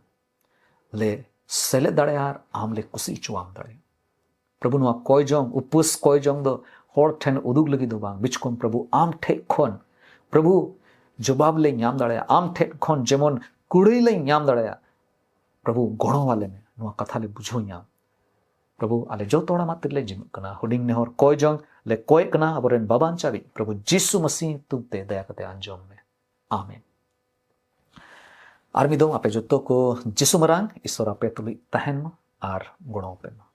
ᱞᱮ ᱥᱮᱞᱮᱫ ᱫᱟᱲᱮᱭᱟᱜᱼᱟ ᱟᱨ ᱟᱢ ᱞᱮ ᱠᱩᱥᱤ ᱦᱚᱪᱚᱣᱟᱢ ᱫᱟᱲᱮᱭᱟᱜᱼᱟ᱾ ᱯᱨᱚᱵᱷᱩ, ᱱᱚᱣᱟ ᱠᱚᱭ ᱡᱚᱝ, ᱩᱯᱟᱹᱥ ᱠᱚᱭ ᱡᱚᱝ ᱫᱚ ᱦᱚᱲ ᱴᱷᱮᱱ ᱩᱫᱩᱜ ᱞᱟᱹᱜᱤᱫ ᱫᱚ ᱵᱟᱝ, ᱵᱤᱪᱠᱚᱢ ᱯᱨᱚᱵᱷᱩ ᱟᱢ ᱴᱷᱮᱡ ᱠᱷᱚᱱ, ᱯᱨᱚᱵᱷᱩ, ᱡᱚᱵᱟᱵ ᱞᱮ ᱧᱟᱢ ᱫᱟᱲᱮᱭᱟᱜᱼᱟ, ᱟᱢ ᱴᱷᱮᱡ ᱠᱷᱚᱱ ᱡᱮᱢᱚᱱ ᱠᱩᱲᱟᱹᱭ ᱞᱮ ᱧᱟᱢ ᱫᱟᱲᱮᱭᱟᱜᱼᱟ, ᱯᱨᱚᱵᱷᱩ, ᱜᱚᱲᱚ ᱟᱞᱮ ᱢᱮ, ᱱᱚᱣᱟ ᱠᱟᱛᱷᱟ ᱞᱮ ᱵᱩᱡᱷᱟᱹᱣ ᱧᱟᱢ᱾ ᱯᱨᱚᱵᱷᱩ, ᱟᱞᱮ ᱡᱚᱛᱚ ᱦᱚᱲ ᱟᱢᱟᱜ ᱛᱤᱨᱮᱞᱮ ᱡᱤᱢᱟᱹᱜ ᱠᱟᱱᱟ, ᱦᱩᱰᱤᱧ ᱱᱮᱦᱚᱨ ᱠᱚᱭ ᱡᱚᱝ ᱞᱮ ᱠᱚᱭᱮᱜ ᱠᱟᱱᱟ ᱟᱵᱚᱨᱮᱱ ᱵᱟᱵᱟᱱ ᱪᱟᱵᱤᱡ, ᱯᱨᱚᱵᱷᱩ ᱡᱤᱥᱩ ᱢᱟᱹᱥᱤ ᱧᱩᱛᱩᱢ ᱛᱮ ᱫᱟᱭᱟ ᱠᱟᱛᱮ ᱟᱸᱡᱚᱢ ᱢᱮ᱾ ᱟᱢᱮᱱ᱾ ᱟᱨ ᱢᱤᱫ ᱫᱚᱢ ᱟᱯᱮ ᱡᱚᱛᱚ ᱠᱚ ᱡᱤᱥᱩ ᱢᱟᱨᱟᱝ ᱤᱥᱚᱨ ᱟᱯᱮ ᱛᱩᱞᱩᱡ ᱛᱟᱦᱮᱱ ᱢᱟ ᱟᱨ ᱜᱚᱲᱚ ᱟᱯᱮ ᱢᱟ᱾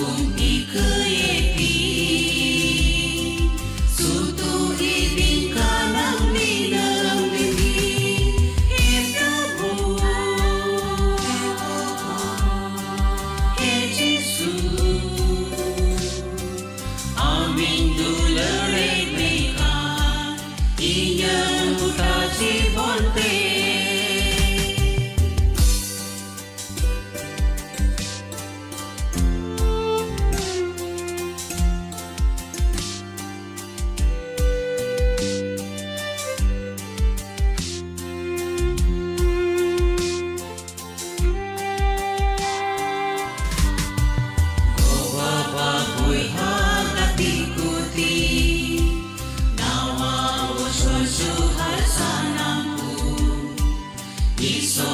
ᱤᱠᱟᱹᱭᱮ ᱯᱤ, ᱥᱩᱛᱩ ᱤᱫᱤᱧ ᱠᱟᱱᱟᱢ ᱫᱤᱱᱟᱹᱢ ᱫᱤᱱ, ᱦᱮ ᱯᱨᱚᱵᱷᱩ, ᱦᱮ ᱡᱤᱥᱩ, ᱟᱢᱤᱧ ᱫᱩᱞᱟᱹᱲᱮᱫ ᱢᱮᱠᱷᱟᱱ, ᱤᱧᱟᱹᱜ ᱜᱚᱴᱟ ᱡᱤᱵᱚᱱ ᱛᱮ᱾ ᱜᱚ-ᱵᱟᱵᱟ, ᱵᱚᱭᱦᱟ, ᱜᱟᱛᱮ ᱠᱚ ᱛᱤᱧ, ᱱᱟᱣᱟ ᱵᱚᱪᱷᱚᱨ ᱡᱚᱦᱟᱨ ᱥᱟᱱᱟᱢ ᱠᱚ᱾ ᱤᱥᱚᱨ